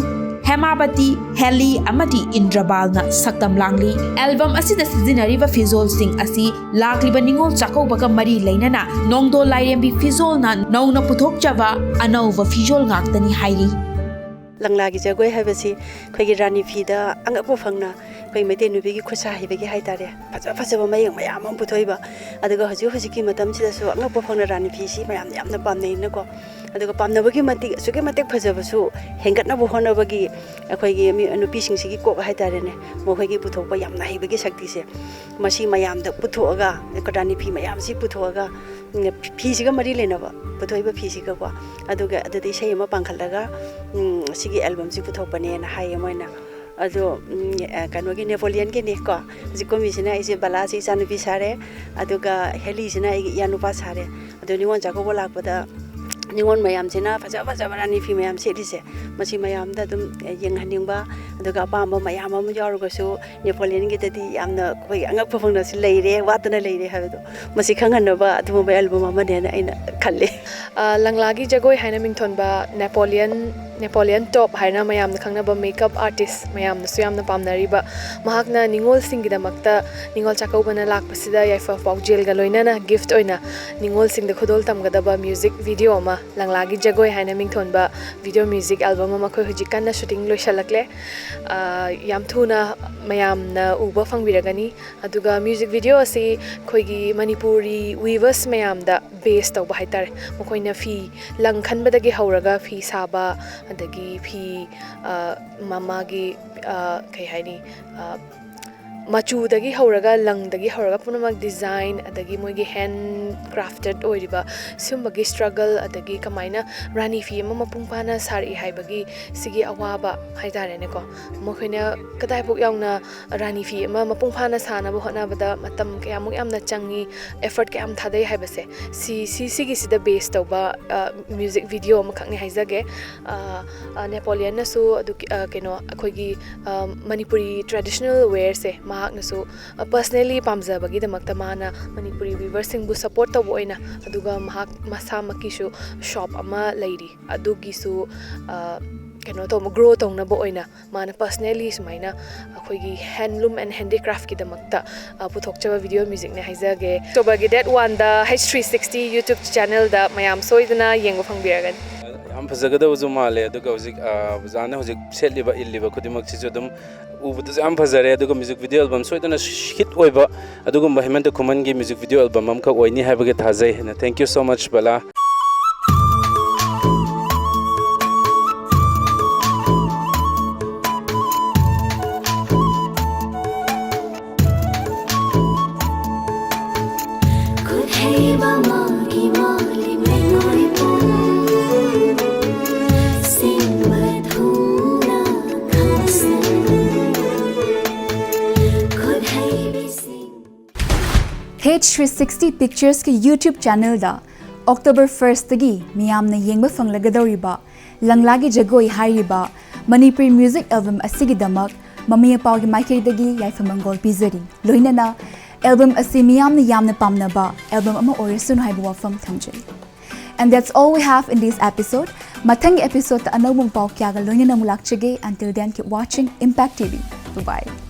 ꯍꯦꯃꯥꯕꯇꯤ, ꯍꯦꯂꯤ ꯑꯃꯗꯤ ꯏꯟꯗ꯭ꯔꯕꯥꯜꯅ ꯁꯛꯇꯝ ꯂꯥꯡꯂꯤ꯫ ꯑꯦꯜꯕꯝ ꯑꯁꯤꯗ ꯁꯤꯖꯤꯟꯅꯔꯤꯕ ꯐꯤꯖꯣꯜꯁꯤꯡ ꯑꯁꯤ ꯂꯥꯛꯂꯤꯕ ꯅꯤꯉꯣꯜ ꯆꯥꯛꯀꯧꯕꯒ ꯃꯔꯤ ꯂꯩꯅꯅ ꯅꯣꯡꯗꯣꯜ ꯂꯥꯏꯔꯦꯝꯕꯤ ꯐꯤꯖꯣꯜꯅ ꯅꯧꯅ ꯄꯨꯊꯣꯛꯆꯕ ꯑꯅꯧꯕ ꯐꯤꯖꯣꯜ ꯉꯥꯛꯇꯅꯤ ꯍꯥꯏꯔꯤ꯫ ꯂꯪꯂꯥꯒꯤ ꯖꯒꯣꯏ ꯍꯥꯏꯕꯁꯤ ꯑꯩꯈꯣꯏꯒꯤ ꯔꯥꯅꯤ ꯐꯤꯗ ꯑꯉꯛꯄ ꯐꯪꯅ ꯑꯩꯈꯣꯏ ꯃꯩꯇꯩ ꯅꯨꯄꯤꯒꯤ ꯈꯨꯠꯁꯥ ꯍꯩꯕꯒꯤ ꯍꯥꯏꯇꯥꯔꯦ, ꯐꯖ ꯐꯖꯕ ꯃꯌꯦꯛ ꯃꯌꯥꯝ ꯑꯃ ꯄꯨꯊꯣꯛꯏꯕ꯫ ꯑꯗꯨꯒ ꯍꯧꯖꯤꯛ ꯍꯧꯖꯤꯛꯀꯤ ꯃꯇꯝꯁꯤꯗꯁꯨ ꯑꯉꯛꯄ ꯐꯪꯅ ꯔꯥꯅꯤ ꯐꯤꯁꯤ ꯃꯌꯥꯝꯅ ꯌꯥꯝꯅ ꯄꯥꯝꯅꯩꯅꯀꯣ꯫ ꯑꯗꯨꯒ ꯄꯥꯝꯅꯕꯒꯤ ꯃꯇꯤꯛ ꯑꯁꯨꯛꯀꯤ ꯃꯇꯤꯛ ꯐꯖꯕꯁꯨ ꯍꯦꯟꯒꯠꯅꯕ ꯍꯣꯠꯅꯕꯒꯤ ꯑꯩꯈꯣꯏꯒꯤ ꯃꯤ-, ꯅꯨꯄꯤꯁꯤꯡꯁꯤꯒꯤ ꯀꯣꯛ ꯍꯥꯏꯇꯥꯔꯦꯅꯦ, ꯃꯈꯣꯏꯒꯤ ꯄꯨꯊꯣꯛꯄ ꯌꯥꯝꯅ ꯍꯩꯕꯒꯤ ꯁꯛꯇꯤꯁꯦ, ꯃꯁꯤ ꯃꯌꯥꯝꯗ ꯄꯨꯊꯣꯛꯑꯒ, ꯔꯥꯅꯤ ꯐꯤ ꯃꯌꯥꯝꯁꯤ ꯄꯨꯊꯣꯛꯑꯒ, ꯎꯝ, ꯐꯤꯁꯤꯒ ꯃꯔꯤ ꯂꯩꯅꯕ, ꯄꯨꯊꯣꯛꯏꯕ ꯐꯤꯁꯤꯒꯀꯣ, ꯑꯗꯨꯒ ꯑꯗꯨꯗ ꯏꯁꯩ ꯑꯃ ꯄꯥꯡꯈꯠꯂꯒ, ꯎꯝ, ꯁꯤꯒꯤ ꯑꯦꯜꯕꯝꯁꯤ ꯄꯨꯊꯣꯛꯄꯅꯦꯅ ꯍꯥꯏꯌꯦ ꯃꯣꯏꯅ꯫ ꯑꯗꯣ, ꯎꯝ, ꯑ, ꯀꯩꯅꯣꯒꯤ, ꯅꯦꯄꯣꯂꯤꯌꯟꯒꯤꯅꯤꯀꯣ꯫ ꯍꯧꯖꯤꯛ ꯀꯨꯝꯃꯤꯁꯤꯅ ꯑꯩꯁꯦ ꯕꯂꯥꯁꯤ ꯏꯆꯥꯅꯨꯄꯤ ꯁꯥꯔꯦ, ꯑꯗꯨꯒ ꯍꯦꯂꯤꯁꯤꯅ ꯑꯩꯒꯤ ꯏꯌꯥꯅꯨꯄꯥ ꯁꯥꯔꯦ꯫ ꯑꯗꯣ ꯅꯤꯉꯣꯜ ꯆꯥꯛꯀꯧꯕ ꯂꯥꯛꯄꯗ ꯅꯤꯉꯣꯜ ꯃꯌꯥꯝꯁꯤꯅ ꯐꯖ ꯐꯖꯕ ꯔꯥꯅꯤ ꯐꯤ ꯃꯌꯥꯝ ꯁꯦꯠꯂꯤꯁꯦ, ꯃꯁꯤ ꯃꯌꯥꯝꯗ ꯑꯗꯨꯝ ꯌꯦꯡꯍꯟꯅꯤꯡꯕ, ꯑꯗꯨꯒ ꯑꯄꯥꯝꯕ ꯃꯌꯥꯝ ꯑꯃ ꯌꯥꯎꯔꯒꯁꯨ ꯅꯦꯄꯣꯂꯤꯌꯟꯒꯤꯗꯗꯤ ꯌꯥꯝꯅ ꯑꯩꯈꯣꯏꯒꯤ ꯑꯉꯛꯄ ꯐꯪꯅꯁꯨ ꯂꯩꯔꯦ, ꯋꯥꯠꯇꯅ ꯂꯩꯔꯦ ꯍꯥꯏꯕꯗꯣ, ꯃꯁꯤ ꯈꯪꯍꯟꯅꯕ ꯑꯗꯨꯒꯨꯝꯕ ꯑꯦꯜꯕꯝ ꯑꯃꯅꯦꯅ ꯑꯩꯅ ꯈꯜꯂꯤ꯫ ꯑ, ꯂꯪꯂꯥꯒꯤ ꯖꯒꯣꯏ ꯍꯥꯏꯅ ꯃꯤꯡꯊꯣꯟꯕ ꯅꯦꯄꯣꯂꯤꯌꯟ, ꯅꯦꯄꯣꯂꯤꯌꯟ ꯇꯣꯞ ꯍꯥꯏꯅ ꯃꯌꯥꯝꯅ ꯈꯪꯅꯕ ꯃꯦꯀꯞ ꯑꯥꯔꯇꯤꯁ ꯃꯌꯥꯝꯅꯁꯨ ꯌꯥꯝꯅ ꯄꯥꯝꯅꯔꯤꯕ ꯃꯍꯥꯛꯅ ꯅꯤꯉꯣꯜꯁꯤꯡꯒꯤꯗꯃꯛꯇ ꯅꯤꯉꯣꯜ ꯆꯥꯛꯀꯧꯕꯅ ꯂꯥꯛꯄꯁꯤꯗ ꯌꯥꯏꯐ ꯄꯥꯎꯖꯦꯜꯒ ꯂꯣꯏꯅꯅ ꯒꯤꯐꯠ ꯑꯣꯏꯅ ꯅꯤꯉꯣꯜꯁꯤꯡꯗ ꯈꯨꯗꯣꯜ ꯇꯝꯒꯗꯕ ꯃ꯭ꯌꯨꯖꯤꯛ ꯚꯤꯗꯤꯑꯣ ꯑꯃ, ꯂꯪꯂꯥꯒꯤ ꯖꯒꯣꯏ ꯍꯥꯏꯅ ꯃꯤꯡꯊꯣꯟꯕ ꯚꯤꯗꯤꯑꯣ ꯃ꯭ꯌꯨꯖꯤꯛ ꯑꯦꯜꯕꯝ ꯑꯃ ꯑꯩꯈꯣꯏ ꯍꯧꯖꯤꯛ ꯀꯟꯅ ꯁꯨꯇꯤꯡ ꯂꯣꯏꯁꯤꯜꯂꯛꯂꯦ꯫ ꯑ, ꯌꯥꯝ ꯊꯨꯅ ꯃꯌꯥꯝꯅ ꯎꯕ ꯐꯪꯕꯤꯔꯒꯅꯤ꯫ ꯑꯗꯨꯒ ꯃ꯭ꯌꯨꯖꯤꯛ ꯚꯤꯗꯤꯑꯣ ꯑꯁꯤ ꯑꯩꯈꯣꯏꯒꯤ ꯃꯅꯤꯄꯨꯔꯤ ꯋꯤꯚꯔꯁ ꯃꯌꯥꯝꯗ ꯕꯦꯁ ꯇꯧꯕ ꯍꯥꯏꯇꯥꯔꯦ꯫ ꯃꯈꯣꯏꯅ ꯐꯤ ꯂꯪ ꯈꯟꯕꯗꯒꯤ ꯍꯧꯔꯒ ꯐꯤ ꯁꯥꯕ, ꯑꯗꯒꯤ ꯐꯤ, ꯑ, ꯃ-, ꯃꯥꯒꯤ, ꯑ, ꯀꯩ ꯍꯥꯏꯅꯤ, ꯑ, ꯃꯆꯨꯗꯒꯤ ꯍꯧꯔꯒ, ꯂꯪꯗꯒꯤ ꯍꯧꯔꯒ ꯄꯨꯝꯅꯃꯛ ꯗꯤꯖꯥꯏꯟ, ꯑꯗꯒꯤ ꯃꯣꯏꯒꯤ ꯍꯦꯟ ꯀ꯭ꯔꯥꯐꯇꯦꯠ ꯑꯣꯏꯔꯤꯕ ꯁꯤꯒꯨꯝꯕꯒꯤ ꯁ꯭ꯇ꯭ꯔꯒꯜ, ꯑꯗꯒꯤ ꯀꯃꯥꯏꯅ ꯔꯥꯅꯤ ꯐꯤ ꯑꯃ ꯃꯄꯨꯡ ꯐꯥꯅ ꯁꯥꯔꯛꯏ ꯍꯥꯏꯕꯒꯤ ꯁꯤꯒꯤ ꯑꯋꯥꯕ ꯍꯥꯏꯇꯥꯔꯦꯅꯦꯀꯣ, ꯃꯈꯣꯏꯅ ꯀꯗꯥꯏꯐꯥꯎ ꯌꯧꯅ ꯔꯥꯅꯤ ꯐꯤ ꯑꯃ ꯃꯄꯨꯡ ꯐꯥꯅ ꯁꯥꯅꯕ ꯍꯣꯠꯅꯕꯗ ꯃꯇꯝ ꯀꯌꯥꯃꯨꯛ ꯌꯥꯝꯅ ꯆꯪꯉꯤ, ꯑꯦꯐꯔꯠ ꯀꯌꯥꯝ ꯊꯥꯗꯩ ꯍꯥꯏꯕꯁꯦ, ꯁꯤ, ꯁꯤ, ꯁꯤꯒꯤꯁꯤꯗ ꯕꯦꯁ ꯇꯧꯕ, ꯑ, ꯃ꯭ꯌꯨꯖꯤꯛ ꯚꯤꯗꯤꯑꯣ ꯑꯃꯈꯛꯅꯤ ꯍꯥꯏꯖꯒꯦ꯫ ꯑ, ꯑ, ꯅꯦꯄꯣꯂꯤꯌꯟꯅꯁꯨ ꯑꯗꯨꯒꯤ, ꯑ, ꯀꯩꯅꯣ, ꯑꯩꯈꯣꯏꯒꯤ, ꯑ, ꯃꯅꯤꯄꯨꯔꯤ ꯇ꯭ꯔꯦꯗꯤꯁꯅꯦꯜ ꯋꯦꯌꯔꯁꯦ ꯃꯍꯥꯛꯅꯁꯨ, ꯑ, ꯄꯔꯁꯅꯦꯂꯤ ꯄꯥꯝꯖꯕꯒꯤꯗꯃꯛꯇ ꯃꯥꯅ ꯃꯅꯤꯄꯨꯔꯤ ꯋꯤꯚꯔꯁꯤꯡꯕꯨ ꯁꯄꯣꯔꯠ ꯇꯧꯕ ꯑꯣꯏꯅ, ꯑꯗꯨꯒ ꯃꯍꯥꯛ ꯃꯁꯥꯃꯛꯀꯤꯁꯨ ꯁꯣꯞ ꯑꯃ ꯂꯩꯔꯤ, ꯑꯗꯨꯒꯤꯁꯨ, ꯑ, ꯀꯩꯅꯣ ꯇꯧꯕ, ꯒ꯭ꯔꯣ ꯇꯧꯅꯕ ꯑꯣꯏꯅ ꯃꯥꯅ ꯄꯔꯁꯅꯦꯂꯤ ꯁꯨꯃꯥꯏꯅ ꯑꯩꯈꯣꯏꯒꯤ ꯍꯦꯟꯂꯨꯝ ꯑꯦꯟ ꯍꯦꯟꯗꯤꯀ꯭ꯔꯥꯐꯀꯤꯗꯃꯛꯇ, ꯑ, ꯄꯨꯊꯣꯛꯆꯕ ꯚꯤꯗꯤꯑꯣ ꯃ꯭ꯌꯨꯖꯤꯛꯅꯦ ꯍꯥꯏꯖꯒꯦ꯫ ꯑꯣꯛꯇꯣꯕꯔꯒꯤ ꯗꯦꯠ ꯋꯥꯟꯗ ꯍꯩꯆ ꯊ꯭ꯔꯤ ꯁꯤꯛꯁꯇꯤ YouTube ꯆꯦꯅꯦꯜꯗ ꯃꯌꯥꯝ ꯁꯣꯏꯗꯅ ꯌꯦꯡꯕ ꯐꯪꯕꯤꯔꯒꯅꯤ꯫ ꯌꯥꯝ ꯌꯥꯝ ꯐꯖꯒꯗꯕꯁꯨ ꯃꯥꯜꯂꯦ꯫ ꯑꯗꯨꯒ ꯍꯧꯖꯤꯛ ꯑꯣꯖꯥꯅ ꯍꯧꯖꯤꯛ ꯁꯦꯠꯂꯤꯕ, ꯏꯜꯂꯤꯕ ꯈꯨꯗꯤꯡꯃꯛꯁꯤꯁꯨ ꯑꯗꯨꯝ ꯎꯕꯗꯁꯨ ꯌꯥꯝ ꯐꯖꯔꯦ꯫ ꯑꯗꯨꯒ ꯃ꯭ꯌꯨꯖꯤꯛ ꯚꯤꯗꯤꯑꯣ ꯑꯦꯜꯕꯝ ꯁꯣꯏꯗꯅ ꯍꯤꯠ ꯑꯣꯏꯕ ꯑꯗꯨꯒꯨꯝꯕ ꯍꯦꯃꯟꯇ ꯈꯨꯃꯟꯒꯤ ꯃ꯭ꯌꯨꯖꯤꯛ ꯚꯤꯗꯤꯑꯣ ꯑꯦꯜꯕꯝ ꯑꯃꯈꯛ ꯑꯣꯏꯅꯤ ꯍꯥꯏꯕꯒꯤ ꯊꯥꯖꯩ꯫ And thank you so much, Bala. H three sixty Picturesꯀꯤ YouTube channelꯗ October firstꯇꯒꯤ ꯃꯤꯌꯥꯝꯅ ꯌꯦꯡꯕ ꯐꯪꯂꯒꯗꯧꯔꯤꯕ ꯂꯪꯂꯥꯒꯤ ꯖꯒꯣꯏ ꯍꯥꯏꯔꯤꯕ ꯃꯅꯤꯄꯨꯔꯤ ꯃ꯭ꯌꯨꯖꯤꯛ ꯑꯦꯜꯕꯝ ꯑꯁꯤꯒꯤꯗꯃꯛ ꯃꯃꯤ ꯑꯄꯥꯎꯒꯤ ꯃꯥꯏꯀꯩꯗꯒꯤ ꯌꯥꯏꯐ ꯃꯪꯒꯣꯜ ꯄꯤꯖꯔꯤ꯫ ꯂꯣꯏꯅꯅ ꯑꯦꯜꯕꯝ ꯑꯁꯤ ꯃꯤꯌꯥꯝꯅ ꯌꯥꯝꯅ ꯄꯥꯝꯅꯕ ꯑꯦꯜꯕꯝ ꯑꯃ ꯑꯣꯏꯔꯁꯅꯨ ꯍꯥꯏꯕ ꯋꯥꯐꯝ ꯊꯝꯖꯔꯤ꯫ And that's all we have in this episode. ꯃꯊꯪꯒꯤ episodeꯇ ꯑꯅꯧꯕ ꯄꯥꯎ ꯀꯌꯥꯒ ꯂꯣꯏꯅꯅ ꯑꯃꯨꯛ ꯂꯥꯛꯆꯒꯦ꯫ Until then, keep watching Impact T V. Bye bye.